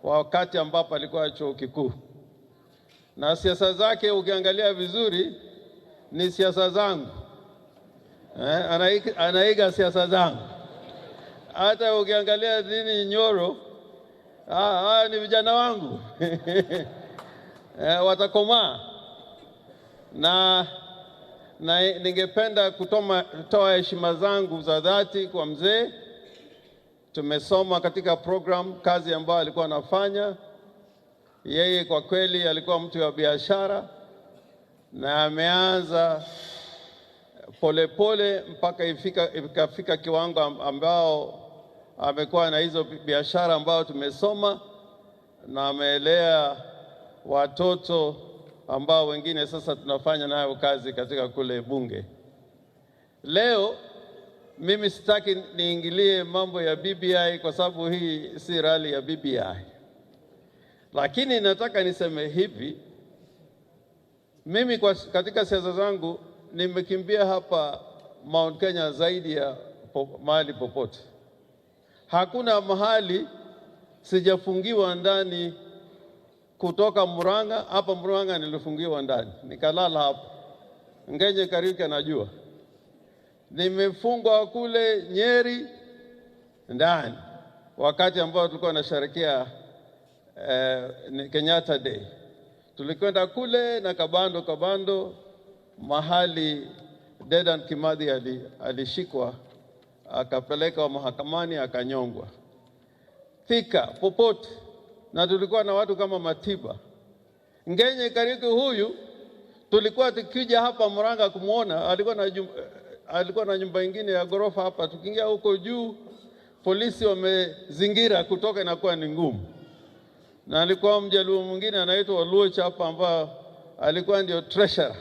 wakati ambapo alikuwa chuo kikuu, na siasa zake ukiangalia vizuri ni siasa zangu. Anaiga siasa zangu. Hata ukiangalia Ndindi Nyoro, ni vijana wangu watakomaa. Na ningependa kutoa heshima zangu za dhati kwa mzee. Tumesoma katika program kazi ambayo alikuwa anafanya. Yeye kwa kweli alikuwa mtu wa biashara na ameanza polepole mpaka ikafika kiwango ambao amekuwa na hizo biashara ambao tumesoma, na ameelea watoto ambao wengine sasa tunafanya nayo kazi katika kule bunge. Leo mimi sitaki niingilie mambo ya BBI kwa sababu hii si rally ya BBI. Lakini nataka niseme hivi, mimi katika siasa zangu nimekimbia hapa Mount Kenya zaidi ya mahali popote. Hakuna mahali sijafungiwa ndani kutoka Murang'a. Hapa Murang'a nilifungiwa ndani, nikalala hapo. Ngenye Kariuki anajua. Nimefungwa kule Nyeri ndani wakati ambao tulikuwa tunasherehekea Kenyatta Day. Tulikwenda kule na Kabando mahali Dedan Kimathi alishikwa akapelekwa mahakamani akanyongwa. Thika popote, na tulikuwa na watu kama Matiba. Ngenye Kariuki huyu tulikuwa tukija hapa Murang'a kumuona, alikuwa na nyumba nyingine ya ghorofa hapa. Tukiingia huko juu polisi wamezingira, kutoka inakuwa ni ngumu. Na alikuwa mjaluo mwingine anaitwa Oluoch hapa ambao alikuwa ndio treasurer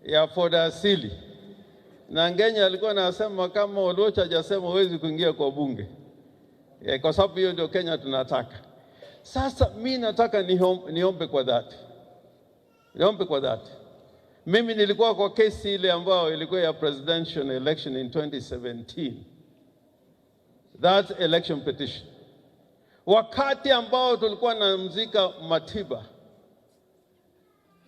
ya Ford Asili. Na Ngenye alikuwa anasema kama Oluoch hajasema huwezi kuingia kwa bunge. Kwa sababu hiyo ndio Kenya tunataka. Sasa mimi nataka niombe kwa dhati. Niombe kwa dhati. Mimi nilikuwa kwa kesi ile ambayo ilikuwa ya presidential election in 2017. That election petition. Wakati ambao tulikuwa namzika Matiba,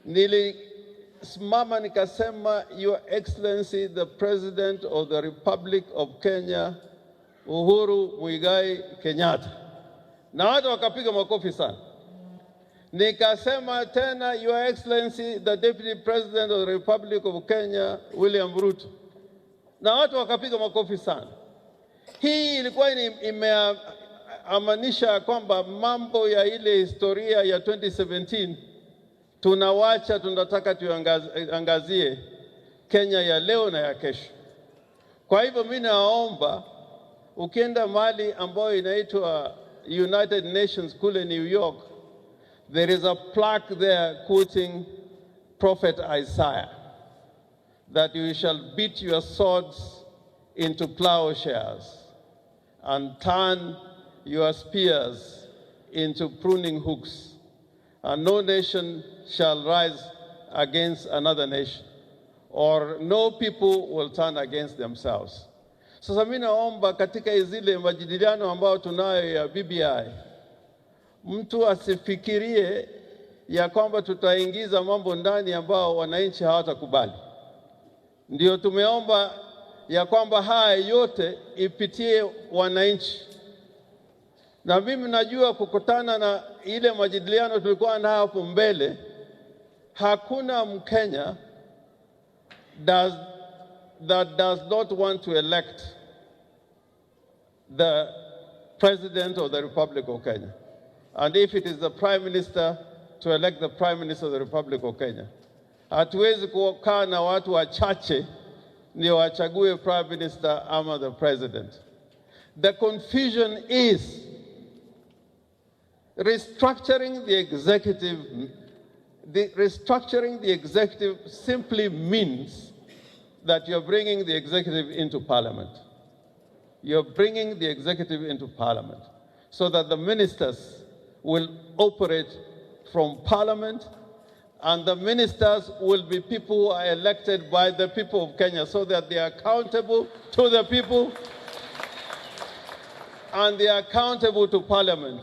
nilisimama nikasema, Your Excellency the President of the Republic of Kenya, Uhuru Muigai Kenyatta. Na watu wakapiga makofi sana. Nikasema tena, Your Excellency the Deputy President of the Republic of Kenya, William Ruto. Na watu wakapiga makofi sana. Hii ilikuwa imeamanisha kwamba mambo ya ile historia ya 2017 tunawacha, tunataka tuangazie Kenya ya leo na ya kesho. Kwa hivyo mimi naomba ukienda mahali ambayo inaitwa United Nations kule New York, there is a plaque there quoting Prophet Isaiah, that you shall beat your swords into plowshares and turn your spears into pruning hooks, and no nation shall rise against another nation, or no people will turn against themselves. Sasa mimi naomba katika zile majadiliano ambayo tunayo ya BBI, mtu asifikirie ya kwamba tutaingiza mambo ndani ambao wananchi hawatakubali. Ndio tumeomba ya kwamba haya yote ipitie wananchi. Na mimi najua kukutana na ile majadiliano tulikuwa nayo hapo mbele, hakuna Mkenya that does not want to elect the President of the Republic of Kenya. And if it is the Prime Minister, to elect the Prime Minister of the Republic of Kenya. Hatuwezi kukaa na watu wachache ndio wachague Prime Minister ama the President. The confusion is restructuring the executive. The restructuring the executive simply means that you're bringing the executive into parliament. You're bringing the executive into parliament so that the ministers will operate from parliament, and the ministers will be people who are elected by the people of Kenya so that they are accountable to the people and they are accountable to parliament.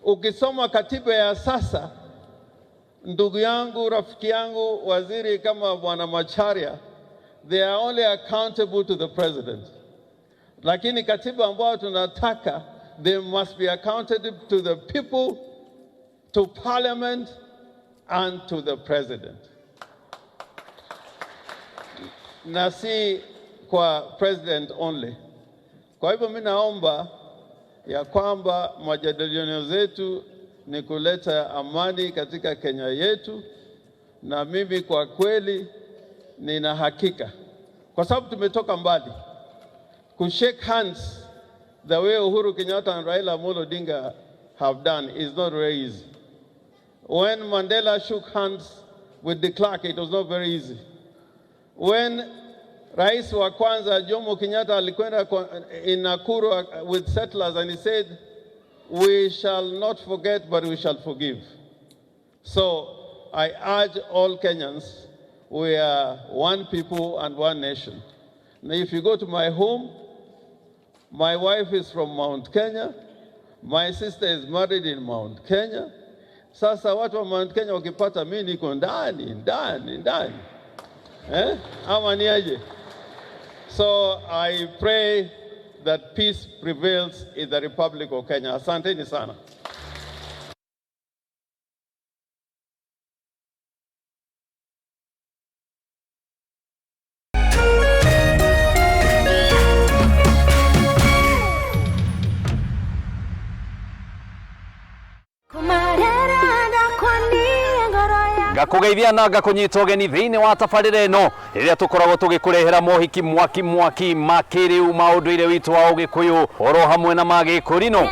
Ukisoma katiba ya sasa, ndugu yangu, rafiki yangu, waziri kama Bwana Macharia, they are only accountable to the president. Lakini katiba ambayo tunataka, they must be accountable to the people, to parliament, and to the president. Na si kwa president only. Kwa hivyo mimi naomba ya kwamba majadiliano zetu ni kuleta amani katika Kenya yetu, na mimi kwa kweli nina hakika, kwa sababu tumetoka mbali, kushake hands the way Uhuru Kenyatta and Raila Amolo Odinga have done is not very easy. When Mandela shook hands with de Klerk, it was not very easy. When Rais wa kwanza Jomo Kenyatta alikwenda in Nakuru with settlers and he said, "We shall not forget, but we shall forgive." So I urge all Kenyans, we are one people and one nation. Now, if you go to my home, my wife is from Mount Kenya, my sister is married in Mount Kenya. Sasa watu wa Mount Kenya wakipata mimi niko ndani, ndani, ndani. Eh? Ama ni aje? So I pray that peace prevails in the Republic of Kenya. Asanteni sana. Ngakugeithia na ngakunyita ũgeni thĩinĩ wa tabarĩra ĩno rĩrĩa tũkoragwo tũgĩkũrehera mohiki mwaki mwaki ma kĩrĩu ma ũndũire witũ wa ũgĩkũyũ oro hamwe na ma gĩkũrinũ.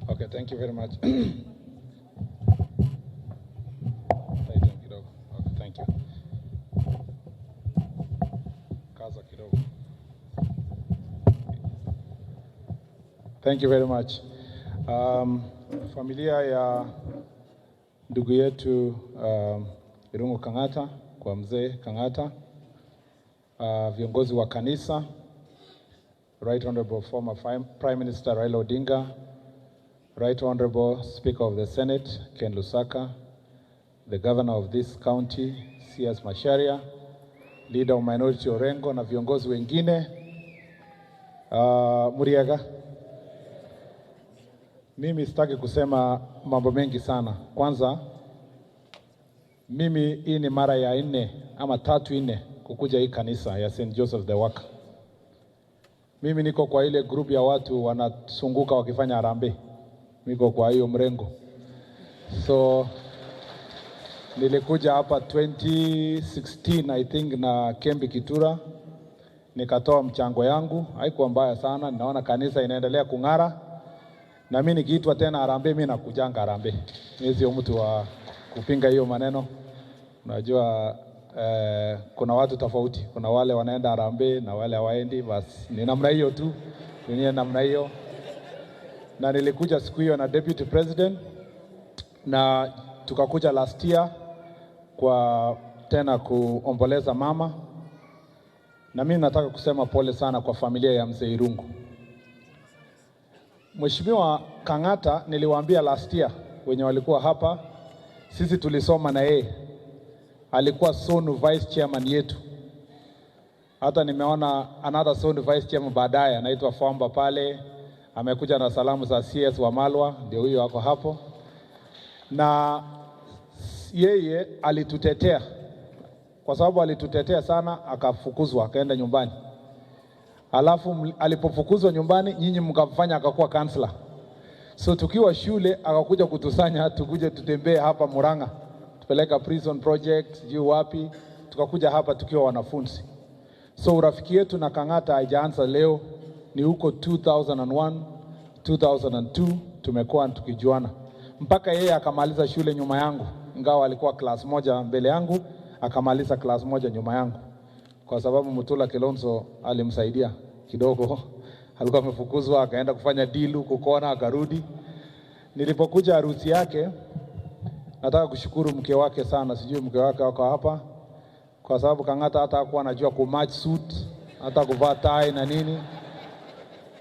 Okay, thank you very much. Kidogo. Okay, thank you. Kaza kidogo. Thank you very much. Familia ya ndugu yetu Irungu Kang'ata, kwa mzee Kang'ata, viongozi wa kanisa, Right Honorable former Prime Minister Raila Odinga, Right Honorable Speaker of the Senate, Ken Lusaka, the Governor of this county, CS Macharia, Leader of Minority Orengo na viongozi wengine, Muriaga. Mimi sitaki kusema mambo mengi sana. Kwanza, mimi hii ni mara ya 4 ama 3 4 kukuja hii kanisa ya St. Joseph the Worker. Mimi niko kwa ile group ya watu wanasunguka wakifanya harambee. Niko kwa hiyo mrengo. So nilikuja hapa 2016 I think na Kembi Kitura. Nikatoa mchango yangu, haikuwa mbaya sana. Ninaona kanisa inaendelea kung'ara, na mimi nikiitwa tena harambee, mimi nakujanga harambee. Mimi sio mtu wa kupinga hiyo maneno. Unajua kuna watu tofauti, kuna wale wanaenda harambee na wale hawaendi. Basi ni namna hiyo tu, dunia namna hiyo. Na nilikuja siku hiyo na deputy president na tukakuja last year kwa tena kuomboleza mama, na mimi nataka kusema pole sana kwa familia ya mzee Irungu. Mheshimiwa Kang'ata, niliwaambia last year wenye walikuwa hapa, sisi tulisoma na yeye, alikuwa Sonu vice chairman yetu. Hata nimeona another Sonu vice chairman baadaye anaitwa Fwamba pale, amekuja na salamu za CS Wamalwa, ndio huyo ako hapo, na yeye alitutetea kwa sababu alitutetea sana, akafukuzwa akaenda nyumbani. Alafu alipofukuzwa nyumbani, nyinyi mkamfanya akakuwa kansla. So tukiwa shule akakuja kutusanya tukuje tutembee hapa Murang'a, tupeleka prison project sijui wapi, tukakuja hapa tukiwa wanafunzi. So urafiki yetu na Kang'ata haijaanza leo, ni huko 2001 2002 tumekuwa tukijuana mpaka yeye akamaliza shule nyuma yangu, ingawa alikuwa class moja mbele yangu, akamaliza class moja nyuma yangu, kwa sababu Mutula Kilonzo alimsaidia kidogo. Alikuwa amefukuzwa akaenda kufanya deal huko kona, akarudi. Nilipokuja harusi yake, nataka kushukuru mke wake sana, sijui mke wake wako hapa, kwa sababu Kang'ata hata hakuwa anajua ku match suit, hata kuvaa tai na nini.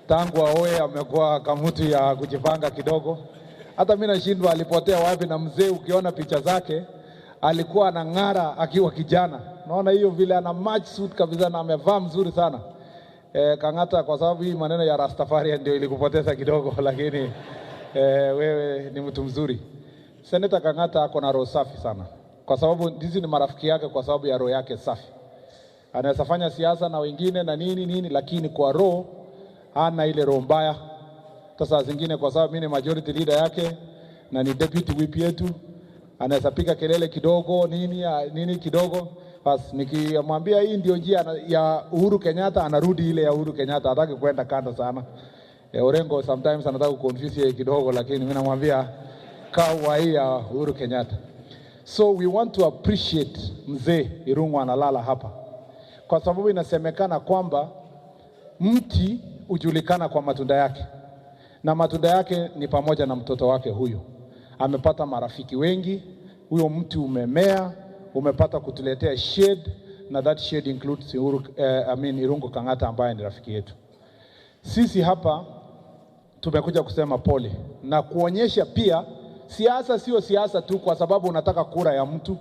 Tangu aoe amekuwa kamutu ya kujipanga kidogo. Hata mimi nashindwa alipotea wapi, na mzee ukiona picha zake alikuwa anang'ara akiwa kijana. Naona hiyo vile ana match suit kabisa na amevaa mzuri sana. Kang'ata, kwa sababu hii maneno ya Rastafari ndio ilikupoteza kidogo, lakini wewe ni mtu mzuri. Senator Kang'ata ako na roho safi sana, kwa sababu hizi ni marafiki yake, kwa sababu ya roho yake safi. Anaweza fanya siasa na wengine na nini nini, lakini kwa roho hana ile roho mbaya. Sasa zingine, kwa sababu mimi ni majority leader yake na ni deputy whip yetu, anaweza piga kelele kidogo nini nini kidogo, bas nikimwambia hii ndio njia ya Uhuru Kenyatta, anarudi ile ya Uhuru Kenyatta, hataki kwenda kando sana. Orengo sometimes anataka kuconfuse yeye kidogo, lakini mimi namwambia kaa hii ya Uhuru Kenyatta. So we want to appreciate mzee Irungu analala hapa, kwa sababu inasemekana kwamba mti hujulikana kwa matunda yake, na matunda yake ni pamoja na mtoto wake huyu. Amepata marafiki wengi, huyo mti umemea, umepata kutuletea shade, na that shade includes Uhuru, I mean Irungu Kang'ata ambaye ni rafiki yetu. Sisi hapa tumekuja kusema pole na kuonyesha pia siasa sio siasa tu kwa sababu unataka kura ya mtu.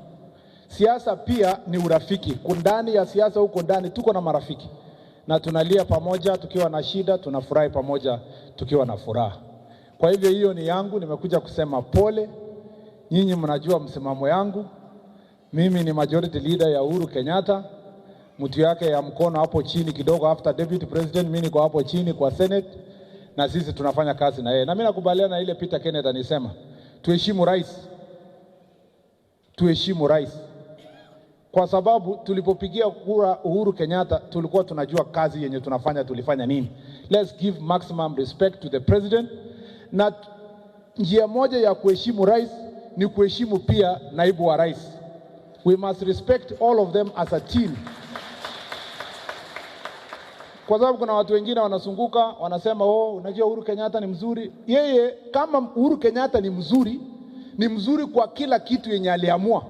Siasa pia ni urafiki. Ndani ya siasa huko ndani tuko na marafiki na tunalia pamoja tukiwa na shida, tunafurahi pamoja tukiwa na furaha. Kwa hivyo hiyo ni yangu, nimekuja kusema pole. Nyinyi mnajua msimamo yangu. Mimi ni majority leader ya Uhuru Kenyatta, mtu yake ya mkono hapo chini kidogo, after deputy president, mimi niko hapo chini kwa Senate, na sisi tunafanya kazi na yeye, na mimi nakubaliana na ile Peter Kenneth anisema tuheshimu rais, tuheshimu rais, kwa sababu tulipopigia kura Uhuru Kenyatta tulikuwa tunajua kazi yenye tunafanya, tulifanya nini. Let's give maximum respect to the president, na njia moja ya kuheshimu rais ni kuheshimu pia naibu wa rais. We must respect all of them as a team, kwa sababu kuna watu wengine wanazunguka wanasema, oh, unajua Uhuru Kenyatta ni mzuri. Yeye kama Uhuru Kenyatta ni mzuri kwa kila kitu yenye aliamua.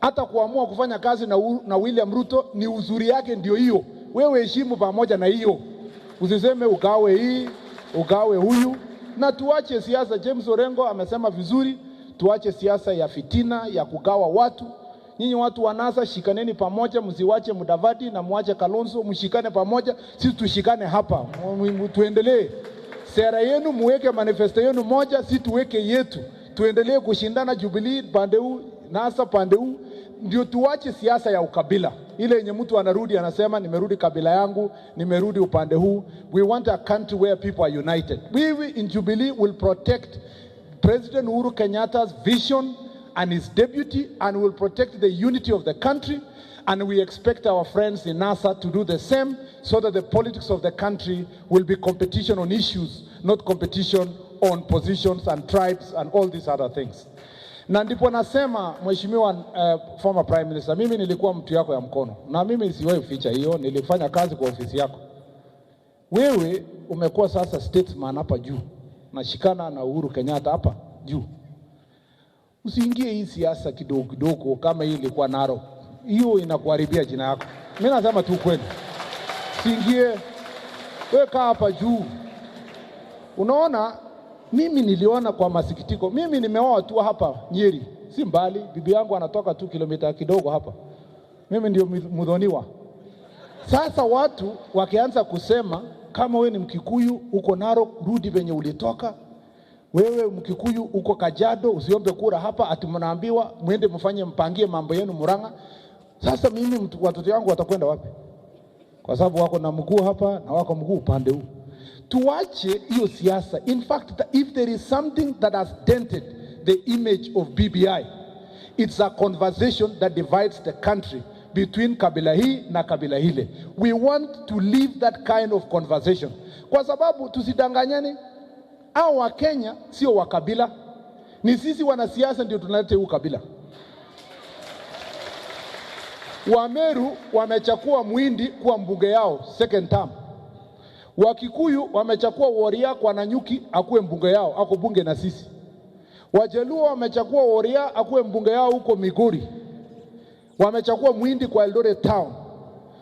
Hata kuamua kufanya kazi na William Ruto ni uzuri yake, ndio hiyo. Wewe heshimu pamoja na hiyo, usiseme ugawe hii ugawe huyu, na tuache siasa. James Orengo amesema vizuri, tuache siasa ya fitina ya kugawa watu. Nyinyi watu wa NASA shikaneni pamoja, msiwache Mudavadi na muache Kalonzo, mshikane pamoja, sisi tushikane hapa, tuendelee sera yenu, muweke manifesto yenu moja, si tuweke yetu, tuendelee kushindana Jubilee pande huu, NASA pande huu, ndio tuache siasa ya ukabila ile yenye mtu anarudi anasema nimerudi kabila yangu, nimerudi upande huu. We want a country where people are united. We in Jubilee will protect President Uhuru Kenyatta's vision and his deputy, and will protect the unity of the country. And we expect our friends in NASA to do the same, so that the politics of the country will be competition on issues, not competition on positions and tribes and all these other things. Na ndipo nasema Mheshimiwa former Prime Minister, mimi nilikuwa mtu yako ya mkono na mimi siwahi ficha hiyo, nilifanya kazi kwa ofisi yako. Wewe umekuwa sasa statesman hapa juu, nashikana na Uhuru Kenyatta hapa juu. Usiingie hii siasa kidogo kidogo kama hii ilikuwa Narok, hiyo inakuharibia jina yako. Mimi nasema tu kweli, usiingie, wewe kaa hapa juu. Unaona, mimi niliona kwa masikitiko, mimi nimeoa tu hapa Nyeri, si mbali, bibi yangu anatoka tu kilomita kidogo hapa, mimi ndio mudhoniwa. Sasa watu wakianza kusema kama wewe ni Mkikuyu uko Narok, rudi venye ulitoka. Wewe Mkikuyu uko Kajiado, usiombe kura hapa, ati mnaambiwa mwende mfanye mpangie mambo yenu Murang'a. Sasa mimi watoto wangu watakwenda wapi? Kwa sababu wako na mguu hapa na wako mguu upande huu. Tuache hiyo siasa. In fact, if there is something that has dented the image of BBI, it's a conversation that divides the country between kabila hii na kabila hile. We want to leave that kind of conversation, kwa sababu tusidanganyane, hao wa Kenya sio wa kabila, ni sisi wanasiasa ndio tunaleta huu kabila. Wameru wamechakua Muhindi kuwa mbunge yao second term. Wakikuyu wamechakua Woria kwa Nanyuki akuwe mbunge yao, ako bunge na sisi. Wajaluo wamechakua Woria akuwe mbunge yao huko Migori. Wamechakua Muhindi kwa Eldoret town.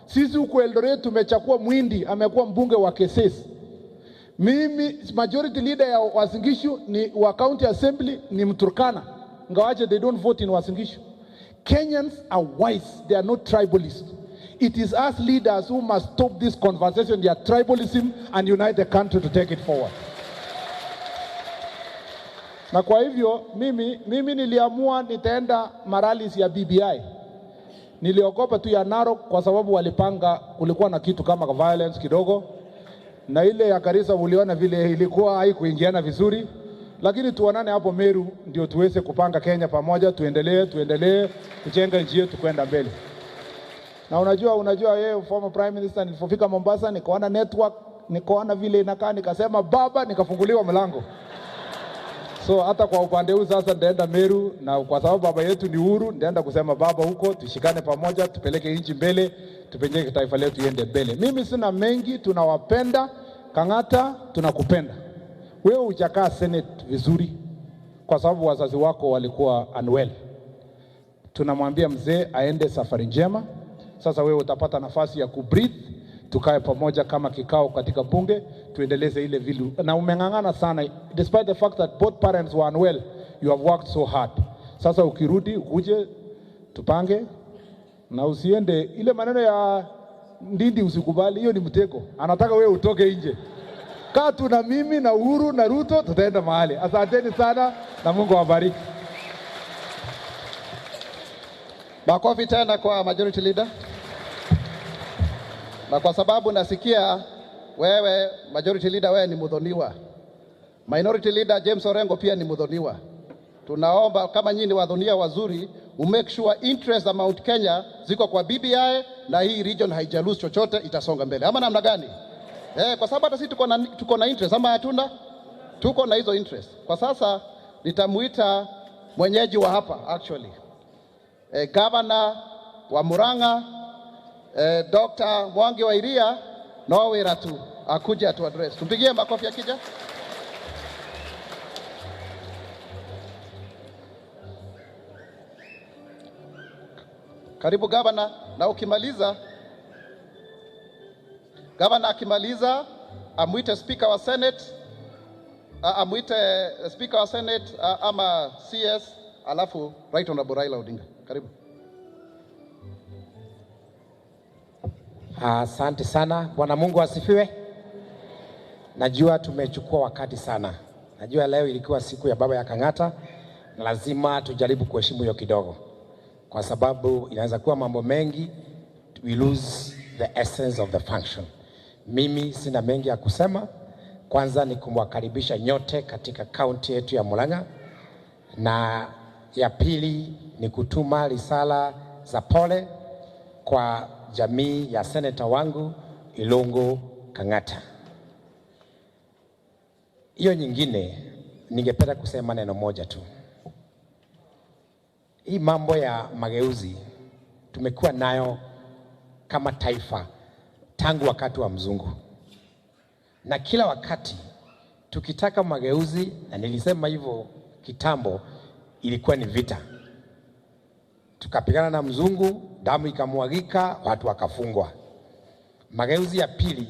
Sisi huko Eldoret tumechakua Muhindi amekuwa mbunge wa Kesesi. Mimi majority leader ya Uasin Gishu ni wa county assembly ni Mturkana. Ingawaje they don't vote in Uasin Gishu. Kenyans are wise, they are not tribalist. It is us leaders who must stop this conversation, their tribalism, and unite the country to take it forward. Na kwa hivyo mimi niliamua nitaenda marallies ya BBI. Niliogopa tu ya Narok kwa sababu walipanga, kulikuwa na kitu kama violence kidogo, na ile ya Garissa uliona vile ilikuwa haikuingiana vizuri, lakini tuonane hapo Meru ndio tuweze kupanga Kenya pamoja, tuendelee kujenga nchi yetu kwenda mbele. Na unajua yeye former Prime Minister, nilipofika Mombasa nikaona network, nikaona vile inakaa, nikasema baba, nikafunguliwa mlango. So hata kwa upande huu sasa nitaenda Meru, na kwa sababu baba yetu ni Uhuru, nitaenda kusema baba huko, tushikane pamoja, tupeleke nchi mbele, tupeleke taifa letu iende mbele. Mimi sina mengi, tunawapenda. Kang'ata, tunakupenda. Wewe hujakaa Senate vizuri kwa sababu wazazi wako walikuwa unwell. Tunamwambia mzee aende safari njema. Sasa wewe utapata nafasi ya kubreathe, tukae pamoja kama kikao katika bunge, tuendeleze ile vilu. Na umeng'ang'ana sana, despite the fact that both parents were unwell, you have worked so hard. Sasa ukirudi ukuje tupange, na usiende ile maneno ya Ndindi, usikubali, hiyo ni mtego. Anataka wewe utoke nje. Kaa tu na mimi na Uhuru na Ruto, tutaenda mahali. Asanteni sana na Mungu awabariki. Makofi tena kwa majority leader. Na kwa sababu nasikia wewe majority leader, wewe ni mudhoniwa. Minority leader James Orengo pia ni mudhoniwa. Tunaomba kama nyinyi ni wadhonia wazuri, umake sure interest za Mount Kenya ziko kwa BBI na hii region haijalose chochote, itasonga mbele. Ama namna gani? Kwa sababu hata sisi tuko na interest ama hatuna? Tuko na hizo interest. Kwa sasa nitamuita mwenyeji wa hapa actually. Governor wa Murang'a, Dr. Mwangi wa Iria no wira tu akuje atu address. Tumpigie makofi akija. Karibu gavana, na ukimaliza, gavana akimaliza amwite speaker wa Senate, amwite speaker wa Senate ama CS, alafu Right Honorable Raila Odinga. Karibu. Asante sana. Bwana Mungu asifiwe. Najua tumechukua wakati sana. Najua leo ilikuwa siku ya baba ya Kang'ata, na lazima tujaribu kuheshimu hiyo kidogo, kwa sababu inaweza kuwa mambo mengi, we lose the essence of the function. Mimi sina mengi ya kusema. Kwanza ni kumwakaribisha nyote katika kaunti yetu ya Murang'a, na Ya pili ni kutuma risala za pole kwa jamii ya seneta wangu Irungu Kang'ata. Hiyo nyingine ningependa kusema neno moja tu. Hii mambo ya mageuzi tumekuwa nayo kama taifa tangu wakati wa mzungu, na kila wakati tukitaka mageuzi, na nilisema hivyo kitambo, ilikuwa ni vita. Tukapigana na mzungu, damu ikamwagika, watu wakafungwa. Mageuzi ya pili,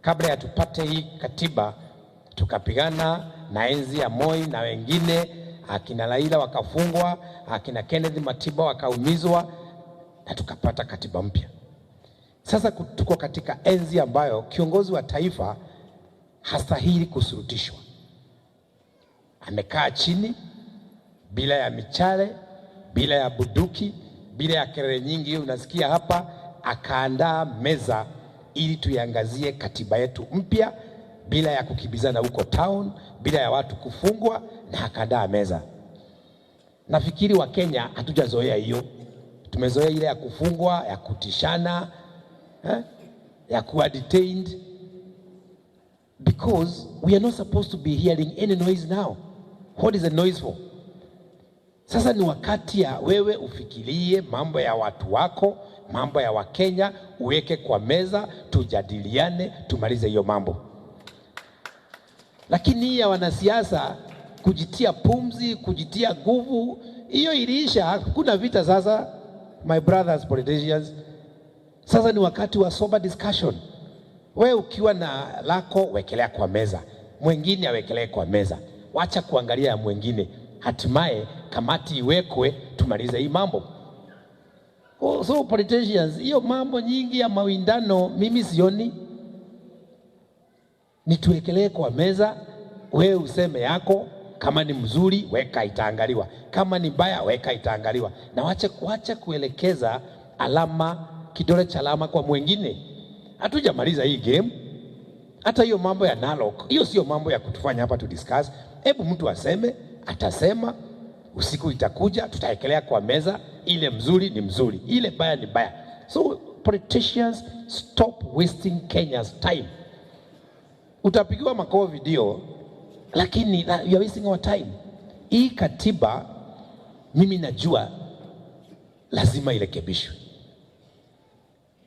kabla ya tupate hii katiba, tukapigana na enzi ya Moi na wengine, akina Raila wakafungwa, akina Kenneth Matiba wakaumizwa, na tukapata katiba mpya. Sasa tuko katika enzi ambayo kiongozi wa taifa hastahili kusurutishwa. Amekaa chini bila ya michale, bila ya buduki, bila ya kelele nyingi unasikia hapa, akaandaa meza ili tuiangazie katiba yetu mpya bila ya kukimbizana huko town, bila ya watu kufungwa, na akaandaa meza. Nafikiri Wakenya hatujazoea hiyo, tumezoea ile ya kufungwa, ya kutishana, ya kuwa detained, because we are not supposed to be hearing any noise now. What is the noise for? Sasa ni wakati ya wewe ufikirie mambo ya watu wako, mambo ya Wakenya, uweke kwa meza, tujadiliane, tumalize hiyo mambo. Lakini hii ya wanasiasa kujitia pumzi, kujitia nguvu, hiyo iliisha. Hakuna vita sasa, my brothers politicians. Sasa ni wakati wa sober discussion. Wewe ukiwa na lako wekelea kwa meza, mwingine awekelee kwa meza, wacha kuangalia ya mwingine. Hatimaye kamati iwekwe, tumalize hii mambo. Oh, so politicians, hiyo mambo nyingi ya mawindano mimi sioni. Ni tuwekelee kwa meza, wewe useme yako, kama ni mzuri weka, itaangaliwa, kama ni mbaya weka, itaangaliwa, na wache kuelekeza alama, kidole cha alama kwa mwingine. Hatujamaliza hii game. Hata hiyo mambo ya Narok, hiyo sio mambo ya kutufanya hapa tu discuss. Hebu mtu aseme, atasema, usiku itakuja, tutaekelea kwa meza, ile mzuri ni mzuri, ile baya ni baya. So politicians, stop wasting Kenya's time. Utapigiwa makofi ndio, lakini you are wasting our time. Hii katiba mimi najua lazima irekebishwe.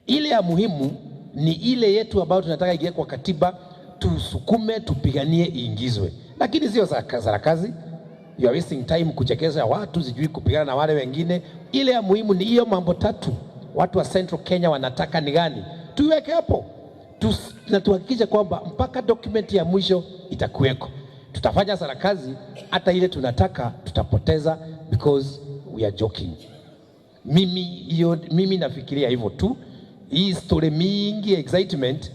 Ile ya muhimu ni ile yetu ambayo tunataka ingie kwa katiba, tusukume, tupiganie iingizwe, lakini sio sarakasi. You are wasting time kuchekesha watu, sijui kupigana na wale wengine. Ile ya muhimu ni hiyo mambo tatu watu wa Central Kenya wanataka ni gani, tuiweke hapo na tuhakikishe kwamba mpaka document ya mwisho itakuweko. Tutafanya sarakasi, hata ile tunataka tutapoteza because we are joking. Mimi nafikiria hivyo tu. Hii story mingi excitement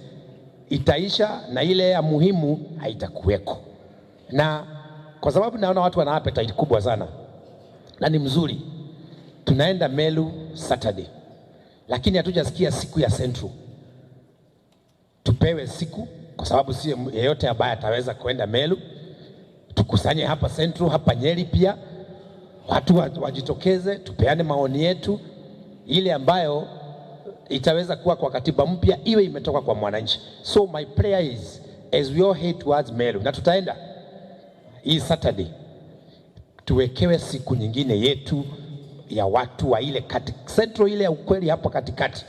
itaisha na ile ya muhimu haitakuweko. Na kwa sababu naona watu wana appetite kubwa sana na ni mzuri, tunaenda Meru Saturday, lakini hatujasikia siku ya Central. Tupewe siku, kwa sababu si yeyote ambaye ataweza kuenda Meru. Tukusanye hapa Central, hapa Nyeri pia watu wajitokeze, tupeane maoni yetu, ile ambayo itaweza kuwa kwa katiba mpya iwe imetoka kwa mwananchi. So my prayer is, as we all head towards Meru, na tutaenda hii Saturday, tuwekewe siku nyingine yetu ya watu wa ile kati, Central ile ya ukweli hapo katikati,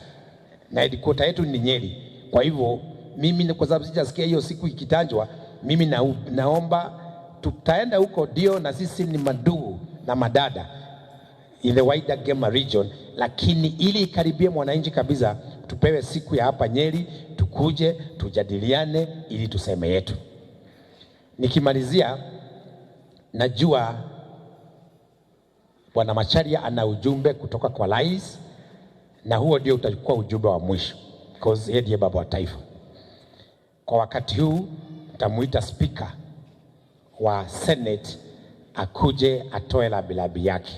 na headquarter yetu ni Nyeri. Kwa hivyo mimi, kwa sababu sijasikia hiyo siku ikitajwa, mimi naomba tutaenda huko ndio, na sisi ni madugu na madada in the wider Gema region, lakini ili ikaribie mwananchi kabisa, tupewe siku ya hapa Nyeri, tukuje tujadiliane ili tuseme yetu. Nikimalizia, najua Bwana Macharia ana ujumbe kutoka kwa rais, na huo ndio utakuwa ujumbe wa mwisho, because yeye ndiye baba wa taifa. Kwa wakati huu nitamuita speaker wa Senate akuje atoe labilabi yake.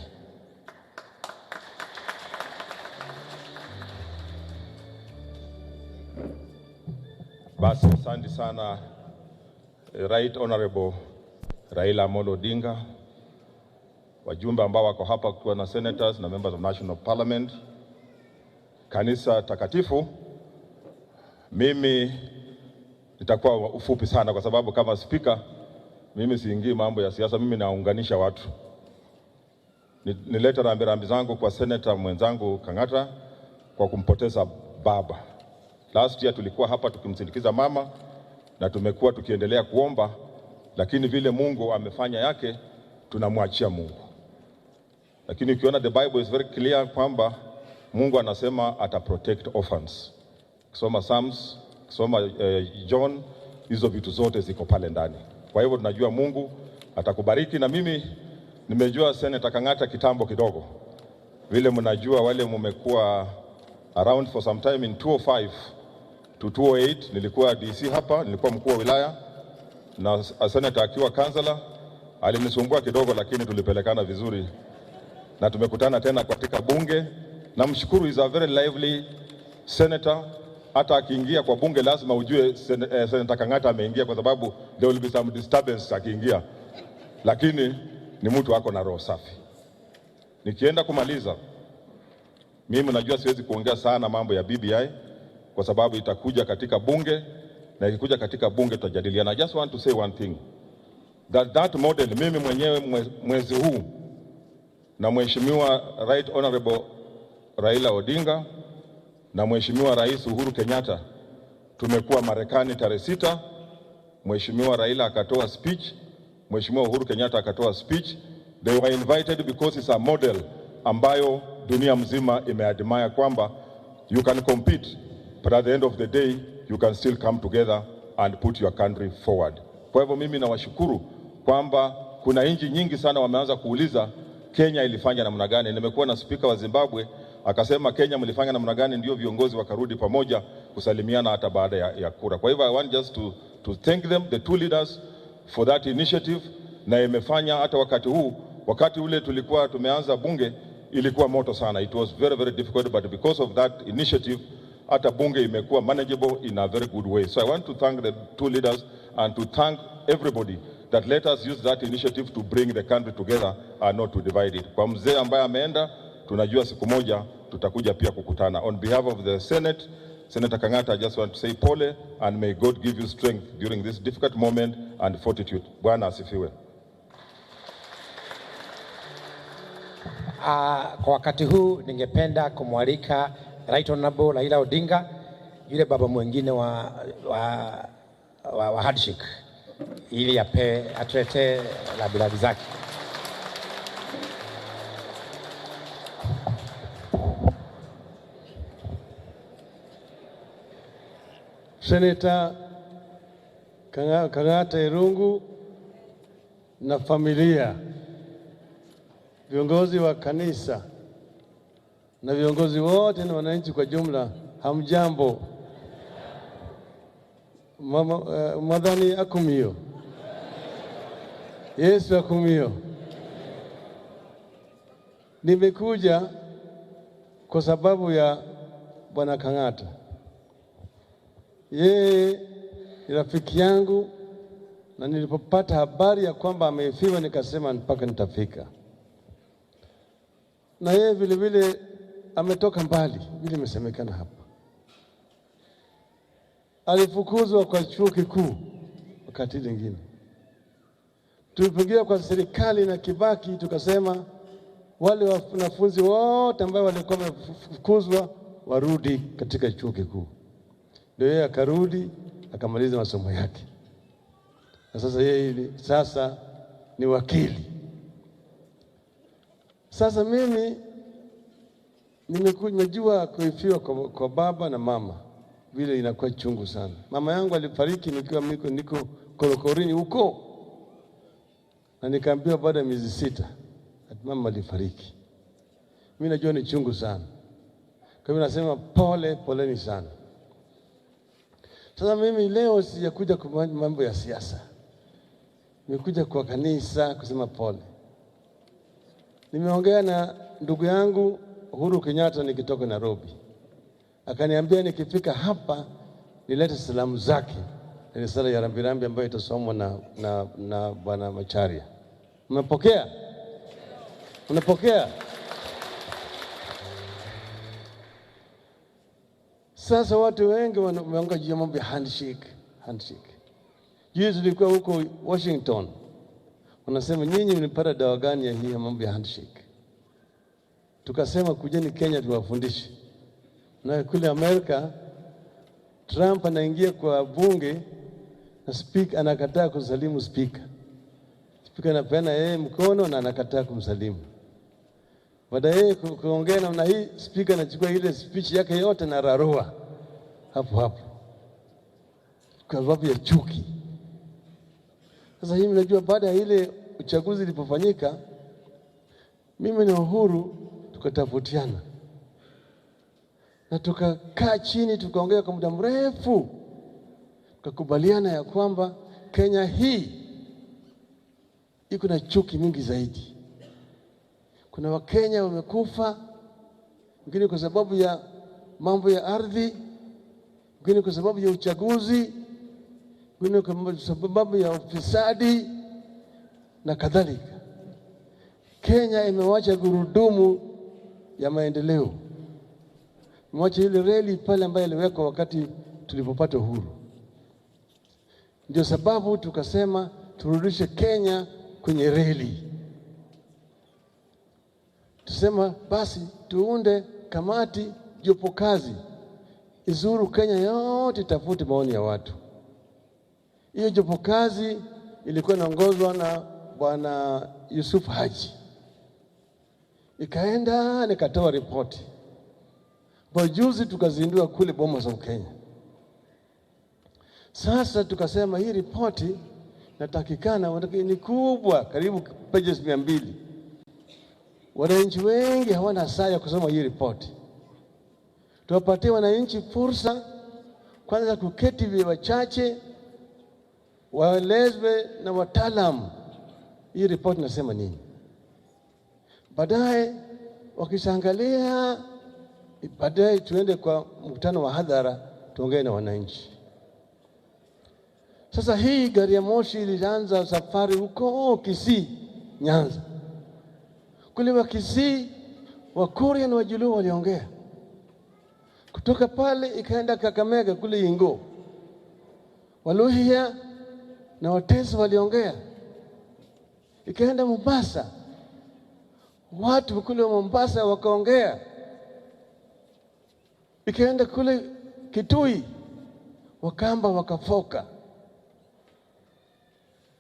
Basi asante sana Right Honorable Raila Amolo Odinga, wajumbe ambao wako hapa kukiwa na senators na members of national parliament, kanisa takatifu. Mimi nitakuwa ufupi sana kwa sababu kama spika mimi siingii mambo ya siasa, mimi naunganisha watu. Nilete rambirambi zangu kwa seneta mwenzangu Kang'ata kwa kumpoteza baba. Last year tulikuwa hapa tukimsindikiza mama na tumekuwa tukiendelea kuomba, lakini vile Mungu amefanya yake, tunamwachia Mungu. Lakini ukiona, the Bible is very clear kwamba Mungu anasema ata protect orphans. Kisoma Psalms, kisoma John, hizo vitu zote ziko pale ndani. Kwa hivyo tunajua Mungu atakubariki, na mimi nimejua Senator Kang'ata kitambo kidogo. Vile mnajua, wale mumekuwa around for some time, in 2005 to 2008 nilikuwa DC hapa, nilikuwa mkuu wa wilaya na senator akiwa kansela. Alinisumbua kidogo, lakini tulipelekana vizuri na tumekutana tena katika bunge. Namshukuru, is a very lively senator. Hata akiingia kwa bunge lazima ujue Senator Kang'ata ameingia, kwa sababu there will be some disturbance akiingia, lakini ni mtu ako na roho safi. Nikienda kumaliza, mimi najua siwezi kuongea sana mambo ya BBI kwa sababu itakuja katika bunge, na ikikuja katika bunge tutajadiliana. I just want to say one thing, that that model, mimi mwenyewe mwezi huu na Mheshimiwa Right Honorable Raila Odinga na Mheshimiwa Rais Uhuru Kenyatta tumekuwa Marekani tarehe 6. Mheshimiwa Raila akatoa speech, Mheshimiwa Uhuru Kenyatta akatoa speech. They were invited because it's a model ambayo dunia mzima imeadmire kwamba you can compete, but at the end of the day you can still come together and put your country forward. Kwa hivyo mimi nawashukuru kwamba kuna nchi nyingi sana wameanza kuuliza Kenya ilifanya namna gani. Nimekuwa na spika wa Zimbabwe, akasema Kenya mlifanya namna gani, ndio viongozi wakarudi pamoja kusalimiana hata baada ya kura. Kwa hivyo I want just to thank them, the two leaders, for that initiative, na imefanya hata wakati huu, wakati ule tulikuwa tumeanza bunge ilikuwa moto sana. It was very, very difficult, but because of that initiative hata bunge imekuwa manageable in a very good way. So I want to thank the two leaders and to thank everybody that let us use that initiative to bring the country together and not to divide it. Kwa mzee ambaye ameenda, tunajua siku moja tutakuja pia kukutana. On behalf of the Senate, Senator Kang'ata, I just want to say pole and may God give you strength during this difficult moment and fortitude. Bwana asifiwe. Kwa wakati huu ningependa kumwalika Right Honorable Raila Odinga, yule baba mwingine wa handshake, ili atuletee rambirambi zake. Senator Kang'ata Irungu na familia, viongozi wa kanisa na viongozi wote na wananchi kwa jumla, hamjambo. Mama, Mwathani akumio, Yesu akumio. Nimekuja kwa sababu ya Bwana Kang'ata. Yeye ni rafiki yangu, na nilipopata habari ya kwamba amefiwa nikasema mpaka nitafika. Na yeye vile vile ametoka mbali, vile imesemekana hapa. Alifukuzwa kwa chuo kikuu wakati mwingine. Tulipoingia kwa serikali na Kibaki, tukasema wale wanafunzi wote ambao walikuwa wamefukuzwa warudi katika chuo kikuu. Ndio yeye akarudi akamaliza masomo yake, na sasa yeye sasa ni wakili. Sasa mimi nimejua kuifiwa kwa baba na mama vile inakuwa chungu sana. Mama yangu alifariki nikiwa niko korokorini huko, na nikaambiwa baada ya miezi 6 ati mama alifariki. Mimi najua ni chungu sana. Kwa hivyo nasema pole, poleni sana. Sasa mimi leo sijakuja kwa mambo ya siasa. Nimekuja kwa kanisa kusema pole. Nimeongea na ndugu yangu Uhuru Kenyatta nikitoka Nairobi. Akaniambia nikifika hapa nilete salamu zake. Ni risala ya rambirambi ambayo itasomwa na Bwana Macharia. Mmepokea? Unapokea? Sasa watu wengi wameongea juu ya mambo ya handshake, handshake. Juzi tulikuwa huko Washington, wanasema nyinyi mlipata dawa gani ya hii ya mambo ya handshake? Tukasema kujeni Kenya tuwafundishe. Na kule Amerika Trump anaingia kwa bunge na speaker anakataa kusalimu speaker. Speaker anapeana yeye mkono na anakataa kumsalimu. Baada yeye kuongea namna hii, speaker anachukua ile speech yake yote na rarua hapo hapo kwa sababu ya chuki. Sasa hii mnajua, baada ya ile uchaguzi ilipofanyika, mimi na Uhuru tukatofautiana na tukakaa chini tukaongea kwa muda mrefu, tukakubaliana ya kwamba Kenya hii iko na chuki mingi zaidi. Kuna Wakenya wamekufa, wengine kwa sababu ya mambo ya ardhi, wengine kwa sababu ya uchaguzi, wengine kwa sababu ya ufisadi na kadhalika. Kenya imewacha gurudumu ya maendeleo, imewacha ile reli pale ambayo iliwekwa wakati tulipopata uhuru. Ndio sababu tukasema turudishe Kenya kwenye reli. Tusema basi tuunde kamati jopo kazi izuru Kenya yote, itafute maoni ya watu. Hiyo jopo kazi ilikuwa inaongozwa na Bwana Yusuf Haji, ikaenda nikatoa ripoti kwa juzi, tukazindua kule Bomas of Kenya. Sasa tukasema hii ripoti natakikana ni kubwa, karibu pages 200. Wananchi wengi hawana saa ya kusoma hii ripoti. Tuwapatie wananchi fursa kwanza kuketi vya wachache, waelezwe na wataalamu hii ripoti nasema nini. Baadaye wakishaangalia, baadaye tuende kwa mkutano wa hadhara tuongee na wananchi. Sasa hii gari ya moshi ilianza safari huko Kisii, Nyanza. Kule wa Kisii, Wakuria na Wajaluo waliongea. Kutoka pale ikaenda Kakamega kule Ingo, Waluhya na Wateso waliongea. Ikaenda Mombasa, watu kule wa Mombasa wakaongea. Ikaenda kule Kitui, Wakamba wakafoka.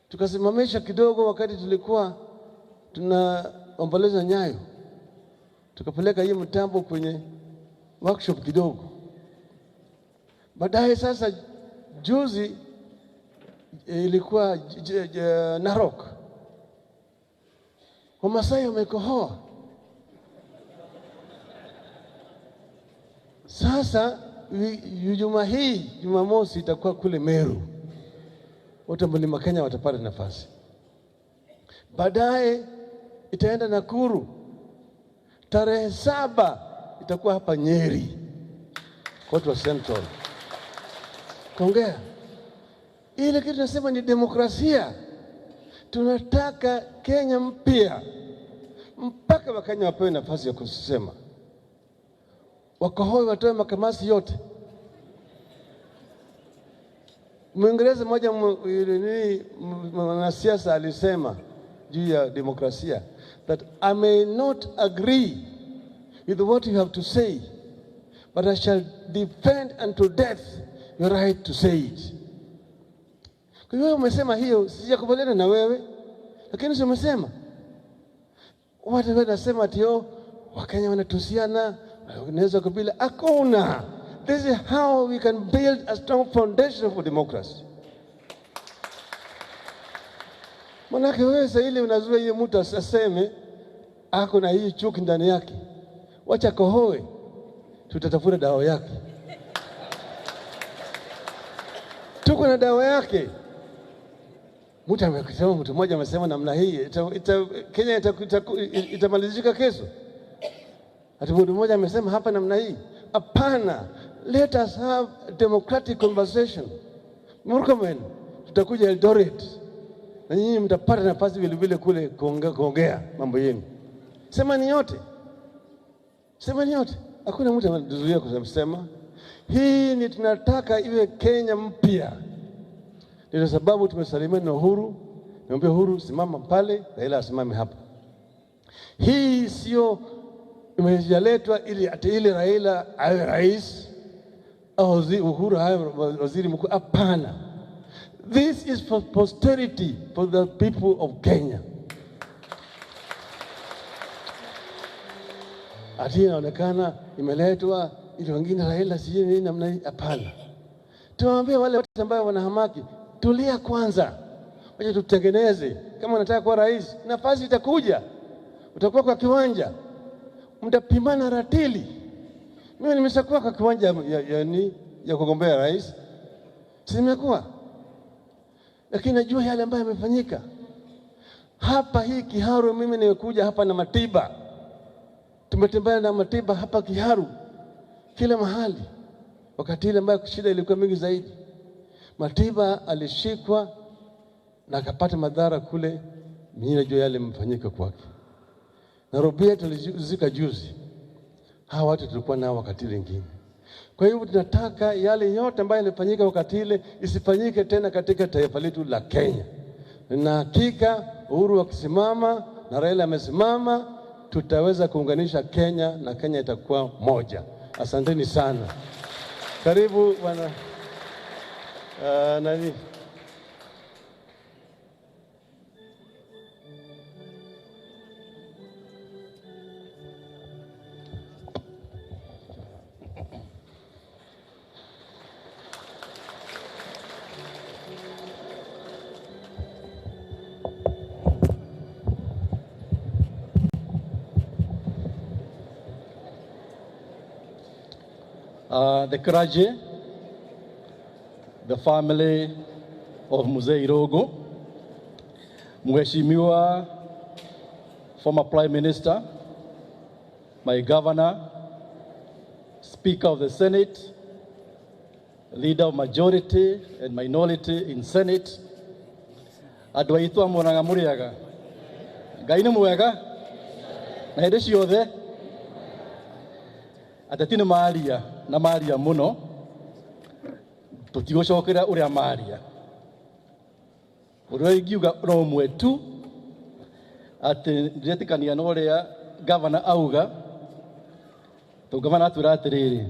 Tukasimamisha kidogo wakati tulikuwa tunaomboleza Nyayo, tukapeleka hii mtambo kwenye workshop kidogo. Baadaye sasa juzi ilikuwa Narok, Wamasai wamekohoa. Sasa juma hii Jumamosi itakuwa kule Meru, wote Mlima Kenya watapata nafasi. Baadaye itaenda Nakuru, tarehe 7 itakuwa hapa Nyeri, watu wa Central kuongea. Ile kitu tunasema ni demokrasia. Tunataka Kenya mpya, mpaka Wakenya wapewe nafasi ya kusema, wakohoe, watoe makamasi yote. Mwingereza mmoja mwanasiasa alisema juu ya demokrasia that I may not agree with what you have to say, but I shall defend unto death your right to say it. Kwa hiyo umesema hiyo, sijakubaliana na wewe, lakini si umesema. Watu wanasema ati Wakenya wanatusiana, wanaweza kabila. Hakuna. This is how we can build a strong foundation for democracy. Manake wewe sasa ile unazua hiyo mtu aseme ako na hii chuki ndani yake, wacha kohoe, tutatafuta dawa yake. Tuko na dawa yake. Mtu amesema, mtu mmoja amesema namna hii Kenya itamalizika kesho. Ati mtu mmoja amesema hapa namna hii. Hapana, let us have a democratic conversation. Murkomen, tutakuja Eldoret na nyinyi mtapata nafasi vile vile kule kuongea mambo yenu. Sema ni yote, sema ni yote. Hakuna mtu anatuzuia kusema. Hii ni tunataka iwe Kenya mpya. Ndio sababu tumesalimiana na Uhuru. Niambia Uhuru, simama pale, Raila asimame hapa. Hii sio imejaletwa ili ati ile Raila awe rais au Uhuru awe waziri mkuu. Hapana, this is for posterity, for the people of Kenya. Ati inaonekana imeletwa ili wengine Raila sijui nini namna hii. Hapana, tuwaambie wale wote ambao wanahamaki, tulia kwanza, wacha tutengeneze. Kama unataka kuwa rais, nafasi itakuja, utakuwa kwa kiwanja, mtapimana ratili. Mimi nimeshakuwa kwa kiwanja ya kugombea rais, si nimekuwa, lakini najua yale ambayo yamefanyika hapa. Hii Kiharu, mimi nimekuja hapa na Matiba, tumetembea na Matiba hapa Kiharu kila mahali, wakati ile ambayo shida ilikuwa mingi zaidi. Matiba alishikwa na akapata madhara kule, mimi najua yale yamefanyika kwake. Na Robia tulizika juzi, hawa watu tulikuwa nao wakati ile ingine. Kwa hivyo tunataka yale yote ambayo yalifanyika wakati ile isifanyike tena katika taifa letu la Kenya. Na hakika Uhuru akisimama na Raila amesimama, tutaweza kuunganisha Kenya na Kenya itakuwa moja. Asanteni sana. Karibu bwana nani. The clergy, the family of Mzee Irungu, Mheshimiwa former Prime Minister, my Governor, Speaker of the Senate, Leader of Majority and Minority in Senate, andũ aitũ a Murang'a mũrĩega, Ngai nĩ mwega na hĩndĩ ciothe. Ateti nĩ maria na maria mũno, tũtigũcokera ũrĩa maria. Ũrĩa ingiuga no ũmwe tu, atĩ ndĩretĩkania na ũrĩa gavana auga, tondũ gavana atwĩra atĩrĩrĩ,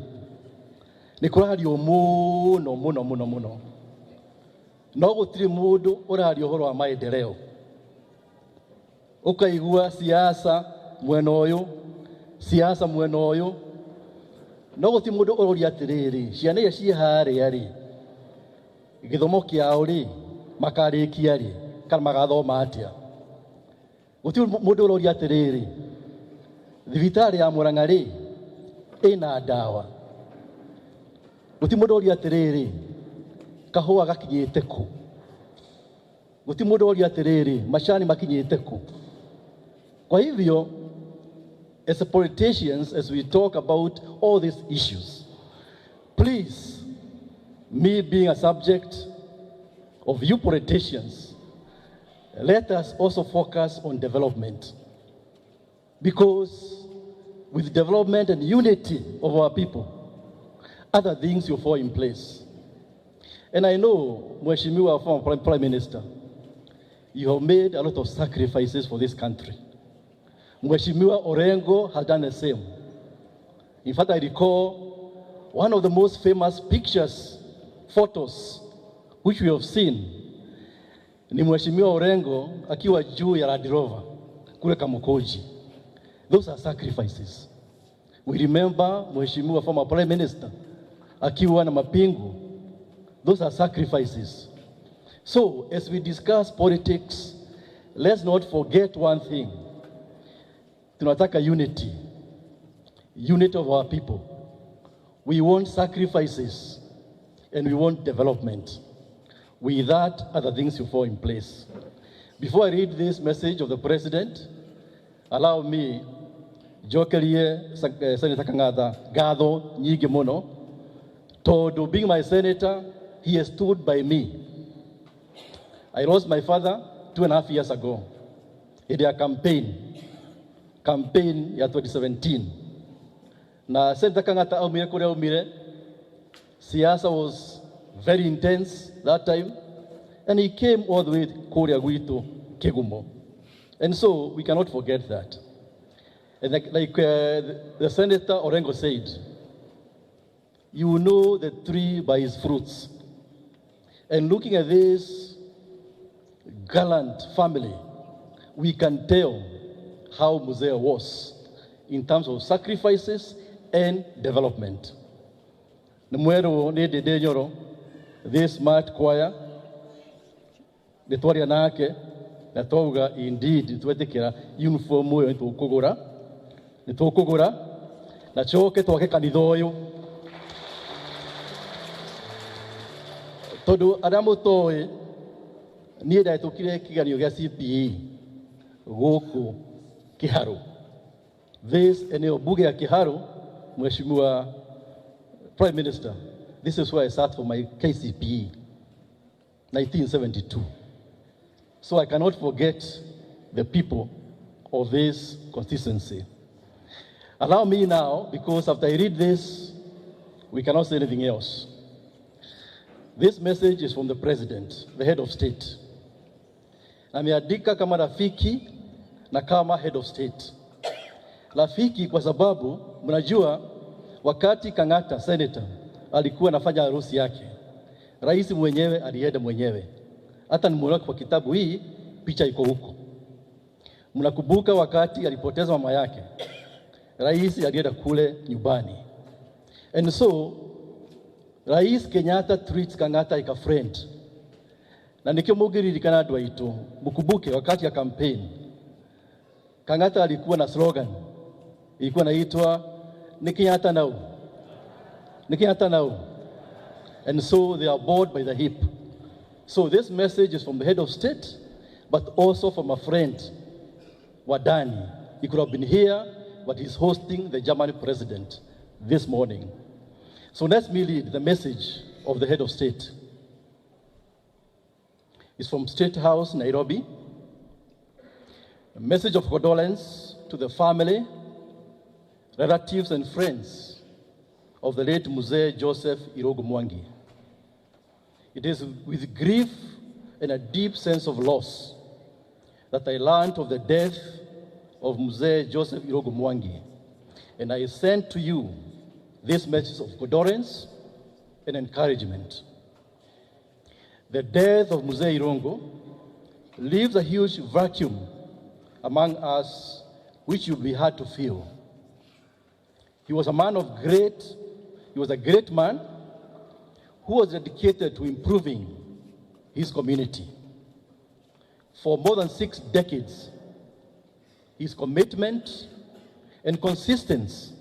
nĩ kũrario mũno mũno mũno mũno, no gũtirĩ mũndũ ũraria ũhoro wa maendeleo. Ũkaigua siasa mwena ũyũ, siasa mwena ũyũ, no gũtirĩ mũndũ ũroria atĩrĩrĩ, ciana iria ciĩ harĩa rĩ, gĩthomo kĩao rĩ, makarĩkia rĩ, kana magathoma atĩa? Gũtirĩ mũndũ ũroria atĩrĩrĩ, thibitarĩ ya Murang'a rĩ, ĩna ndawa? Gũtirĩ mũndũ ũroria atĩrĩrĩ, kahũa gakinyĩte kũ? Gũtirĩ mũndũ ũroria atĩrĩrĩ, macani makinyĩte kũ? Kwa hivyo, as politicians, as we talk about all these issues, please, me being a subject of you politicians, let us also focus on development. Because with development and unity of our people, other things will fall in place. And I know, Mheshimiwa former Prime Minister, you have made a lot of sacrifices for this country. Mheshimiwa Orengo has done the same. In fact, I recall one of the most famous pictures, photos, which we have seen, ni Mheshimiwa Orengo akiwa juu ya Land Rover kule Kamukunji. Those are sacrifices. We remember Mheshimiwa former Prime Minister akiwa na mapingu. Those are sacrifices. So, as we discuss politics, let's not forget one thing. Tunataka unity. Unity of our people. We want sacrifices and we want development. With that, other things will fall in place. Before I read this message of the President, allow me njokerie Senator Kang'atha ngatho nyingĩ mũno, tondũ being my senator, he has stood by me. I lost my father 2.5 years ago in their campaign. Campaign ya 2017 na Senator Kang'ata aumire kuria aumire. Siasa was very intense that time, and he came all the way kuria gwitu Kigumo, and so we cannot forget that. And like the Senator Orengo said, you know the tree by his fruits. And looking at this gallant family, we can tell how Mzee was in terms of sacrifices and development. Nĩ nĩ Ndĩndĩ Nyoro, this smart choir, nĩ twaria nake na twauga indeed twetĩkĩra uniform ũyũ nĩ tũkũgũra na coke twake kanitha ũyũ tondũ arĩa mũtoĩ niĩ ndahĩtũkire kĩgeranio gĩa CPE gũkũ Kiharu. This eneo bunge ya Kiharu, Mheshimiwa Prime Minister, this is where I sat for my KCPE, 1972. So I cannot forget the people of this constituency. Allow me now, because after I read this, we cannot say anything else. This message is from the President, the head of state. Ameandika kama rafiki na kama head of state. Rafiki kwa sababu mnajua wakati Kang'ata senator alikuwa anafanya harusi yake, rais mwenyewe alienda mwenyewe. Hata nimeona kwa kitabu hii picha iko huko. Mnakumbuka wakati alipoteza mama yake, rais alienda kule nyumbani. And so Rais Kenyatta treats Kang'ata like a friend. Na nikio mũngĩririkana andũ aitũ, mkumbuke wakati ya campaign Kang'ata alikuwa na slogan ilikuwa inaitwa ni Kenyatta now, ni Kenyatta now. And so they are bored by the hip. So this message is from the head of state, but also from a friend, Wadani. He could have been here, but he's hosting the German president this morning. So let me read the message of the head of state. It's from State House, Nairobi. A message of condolence to the family, relatives, and friends of the late Mzee Joseph Irungu Mwangi. It is with grief and a deep sense of loss that I learned of the death of Mzee Joseph Irungu Mwangi, and I send to you this message of condolence and encouragement. The death of Mzee Irungu leaves a huge vacuum among us which will be hard to fill. He was a great man who was dedicated to improving his community. For more than 6 decades, his commitment and consistency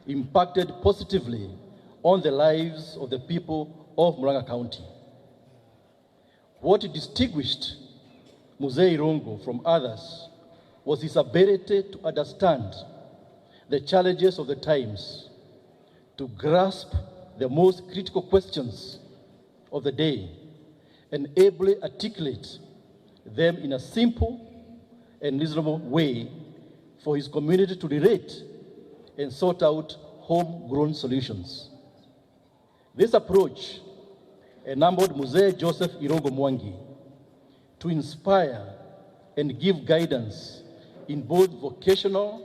impacted positively on the lives of the people of Murang'a County. What distinguished Mzee Irungu from others was his ability to understand the challenges of the times, to grasp the most critical questions of the day, and ably articulate them in a simple and reasonable way for his community to relate and sort out homegrown solutions. This approach enabled Mzee Joseph Irungu Mwangi to inspire and give guidance in both vocational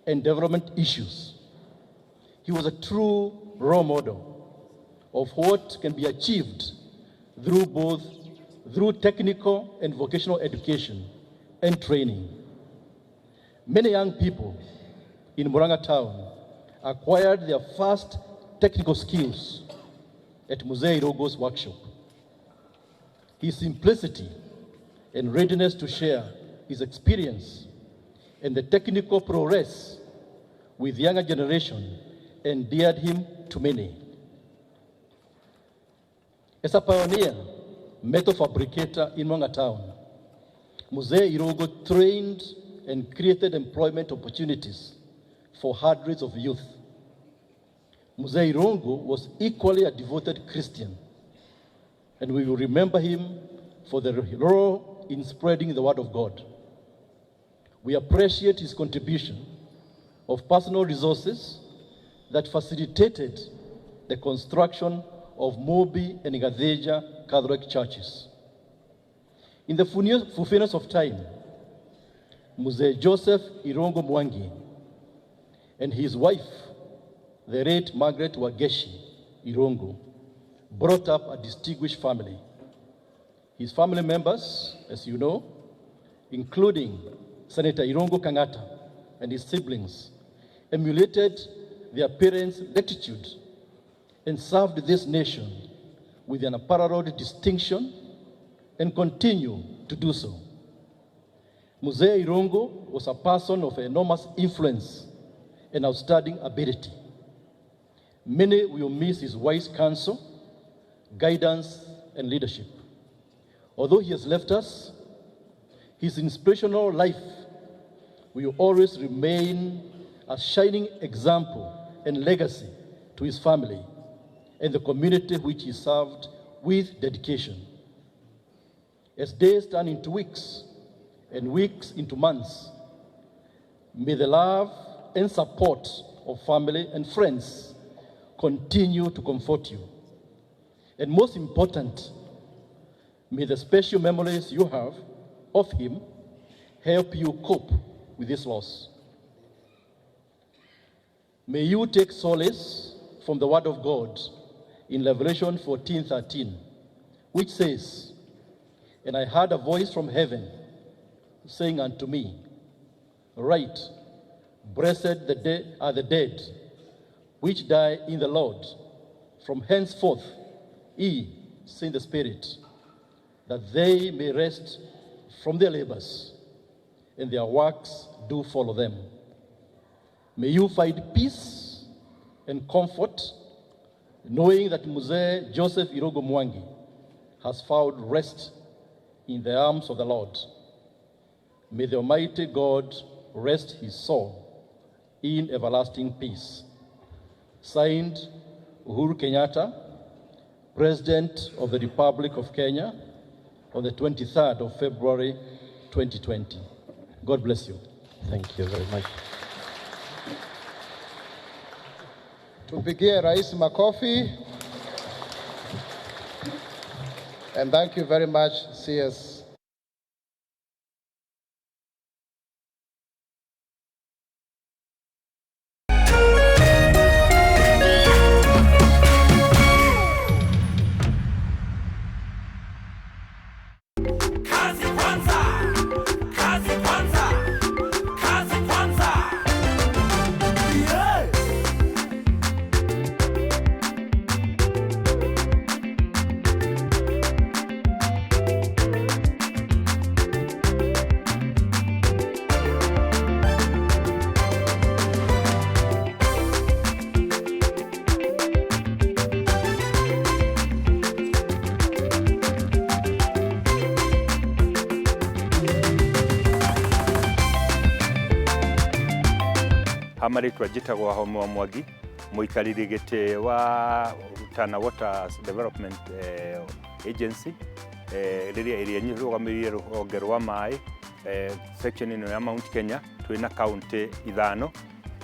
and development issues. He was a true role model of what can be achieved through technical and vocational education and training. Many young people in Murang'a town acquired their first technical skills at Mzee Irungu's workshop. His simplicity and readiness to share his experience and the technical progress with younger generation endeared him to many. As a pioneer metal fabricator in Murang'a town, Mzee Irungu trained and created employment opportunities for hundreds of youth. Mzee Irungu was equally a devoted Christian, and we will remember him for the role in spreading the word of God. We appreciate his contribution of personal resources that facilitated the construction of Mobi and Gatheja Catholic churches. In the fullness of time, Mzee Joseph Irungu Mwangi and his wife, the late Margaret Wangeci Irungu, brought up a distinguished family. His family members, as you know, including Senator Irungu Kang'ata and his siblings, emulated their parents' rectitude and served this nation with an unparalleled distinction and continue to do so. Mzee Irungu was a person of enormous influence and outstanding ability. Many will miss his wise counsel, guidance, and leadership. Although he has left us, his inspirational life will always remain a shining example and legacy to his family and the community which he served with dedication. As days turn into weeks and weeks into months, may the love and support of family and friends continue to comfort you. And most important, may the special memories you have of him help you cope with this loss. May you take solace from the word of God in Revelation 14:13, which says, "And I heard a voice from heaven saying unto me, Write, blessed are the dead which die in the Lord, from henceforth, ye, saying the Spirit, that they may rest from their labors, and their works do follow them." May you find peace and comfort, knowing that Mzee Joseph Irungu Mwangi has found rest in the arms of the Lord. May the Almighty God rest his soul in everlasting peace. Signed, Uhuru Kenyatta, President of the Republic of Kenya, on the 23rd of February, 2020. God bless you. Thank you very much. Tupigie Rais makofi. And thank you very much, CS. Kazi kwanza, kazi kwanza, kazi kwanza. Yeah. Ha marĩtwa njĩtagwo Wahome wa Mwangi, mũikarĩri gĩtĩ wa Tana Water Development Agency, rĩrĩa ĩrĩa ĩrũgamĩrĩire rũhonge rwa maĩ, section ĩno ya Mount Kenya. Twĩna kaunti ithano,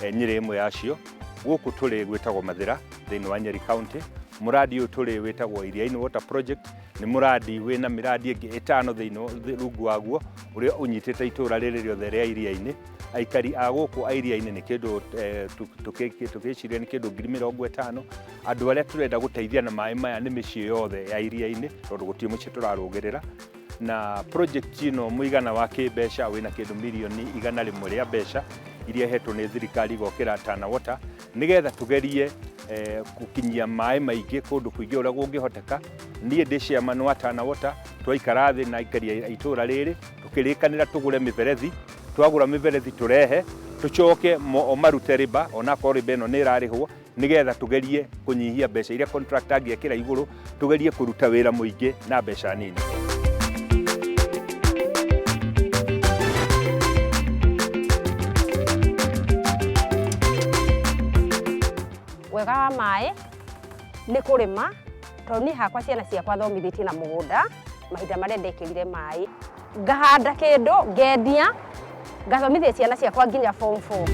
Nyĩrĩ ĩmwe yacio. Gũkũ tũrĩ gwĩtagwo Mathĩra thĩinĩ wa Nyeri County. Mũradi ũyũ tũrĩ wĩtagwo Iriainĩ Water Project, nĩ mũradi wĩna mĩradi ĩngĩ ĩtano thĩinĩ rungu waguo, ũrĩa ũnyitĩte itũra rĩrĩ rĩothe rĩa Iriainĩ. Aikari a gũkũ a Iriainĩ nĩ kĩndũ tũkĩciria nĩ kĩndũ 50,000. Andũ arĩa tũrenda gũteithia na maĩ maya nĩ mĩciĩ yothe ya Iriainĩ, tondũ gũtirĩ mũciĩ tũrarũgĩrĩra. Na project ĩno mũigana wa kĩmbeca wĩna kĩndũ 100,000,000 rĩa mbeca iria ihetwo nĩ thirikari igokĩra Tana Water, nĩgetha tũgerie gũkinyia maĩ maingĩ kũndũ kũingĩ ũrĩa kũngĩhoteka. Niĩ ndĩ chairman wa Tana Water, twaikara thĩ na aikari a itũra rĩrĩ tũkĩrĩkanĩra tũgũre mĩberethi. Twagũra mĩberethi tũrehe, tũcoke o marute rĩba, onakorwo rĩba ĩno nĩ ĩrarĩhwo, nĩgetha tũgerie kũnyihia mbeca iria contractor angĩekĩra igũrũ, tũgerie kũruta wĩra mũingĩ na mbeca nini. Wega wa maĩ nĩ kũrĩma, tondũ niĩ hakwa ciana ciakwa thomithĩtie na mũgũnda, mahinda marĩa ndekĩrire maĩ ngahanda kĩndũ ngendia Ngathomithia ciana ciakwa nginya form 4.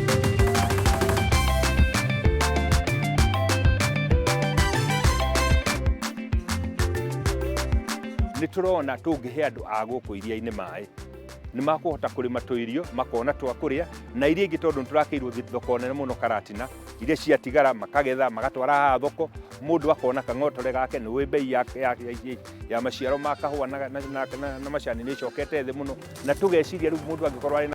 Nä tå rona tå ngä he andå a gå kå iria-inä maä nä makåhota kå rä ma tå irio makona twa kå rä a na iria ingä tondå nä tå rakä irwo thoko nene må no Karatina iria ciatigara makagetha magatwara haha thoko må akona kang'otore gake nä wä bei ya maciaro ma kahũa na macani nä icokete thĩ mũno na tũgeciria rĩu mũndũ angĩkorwo arĩ na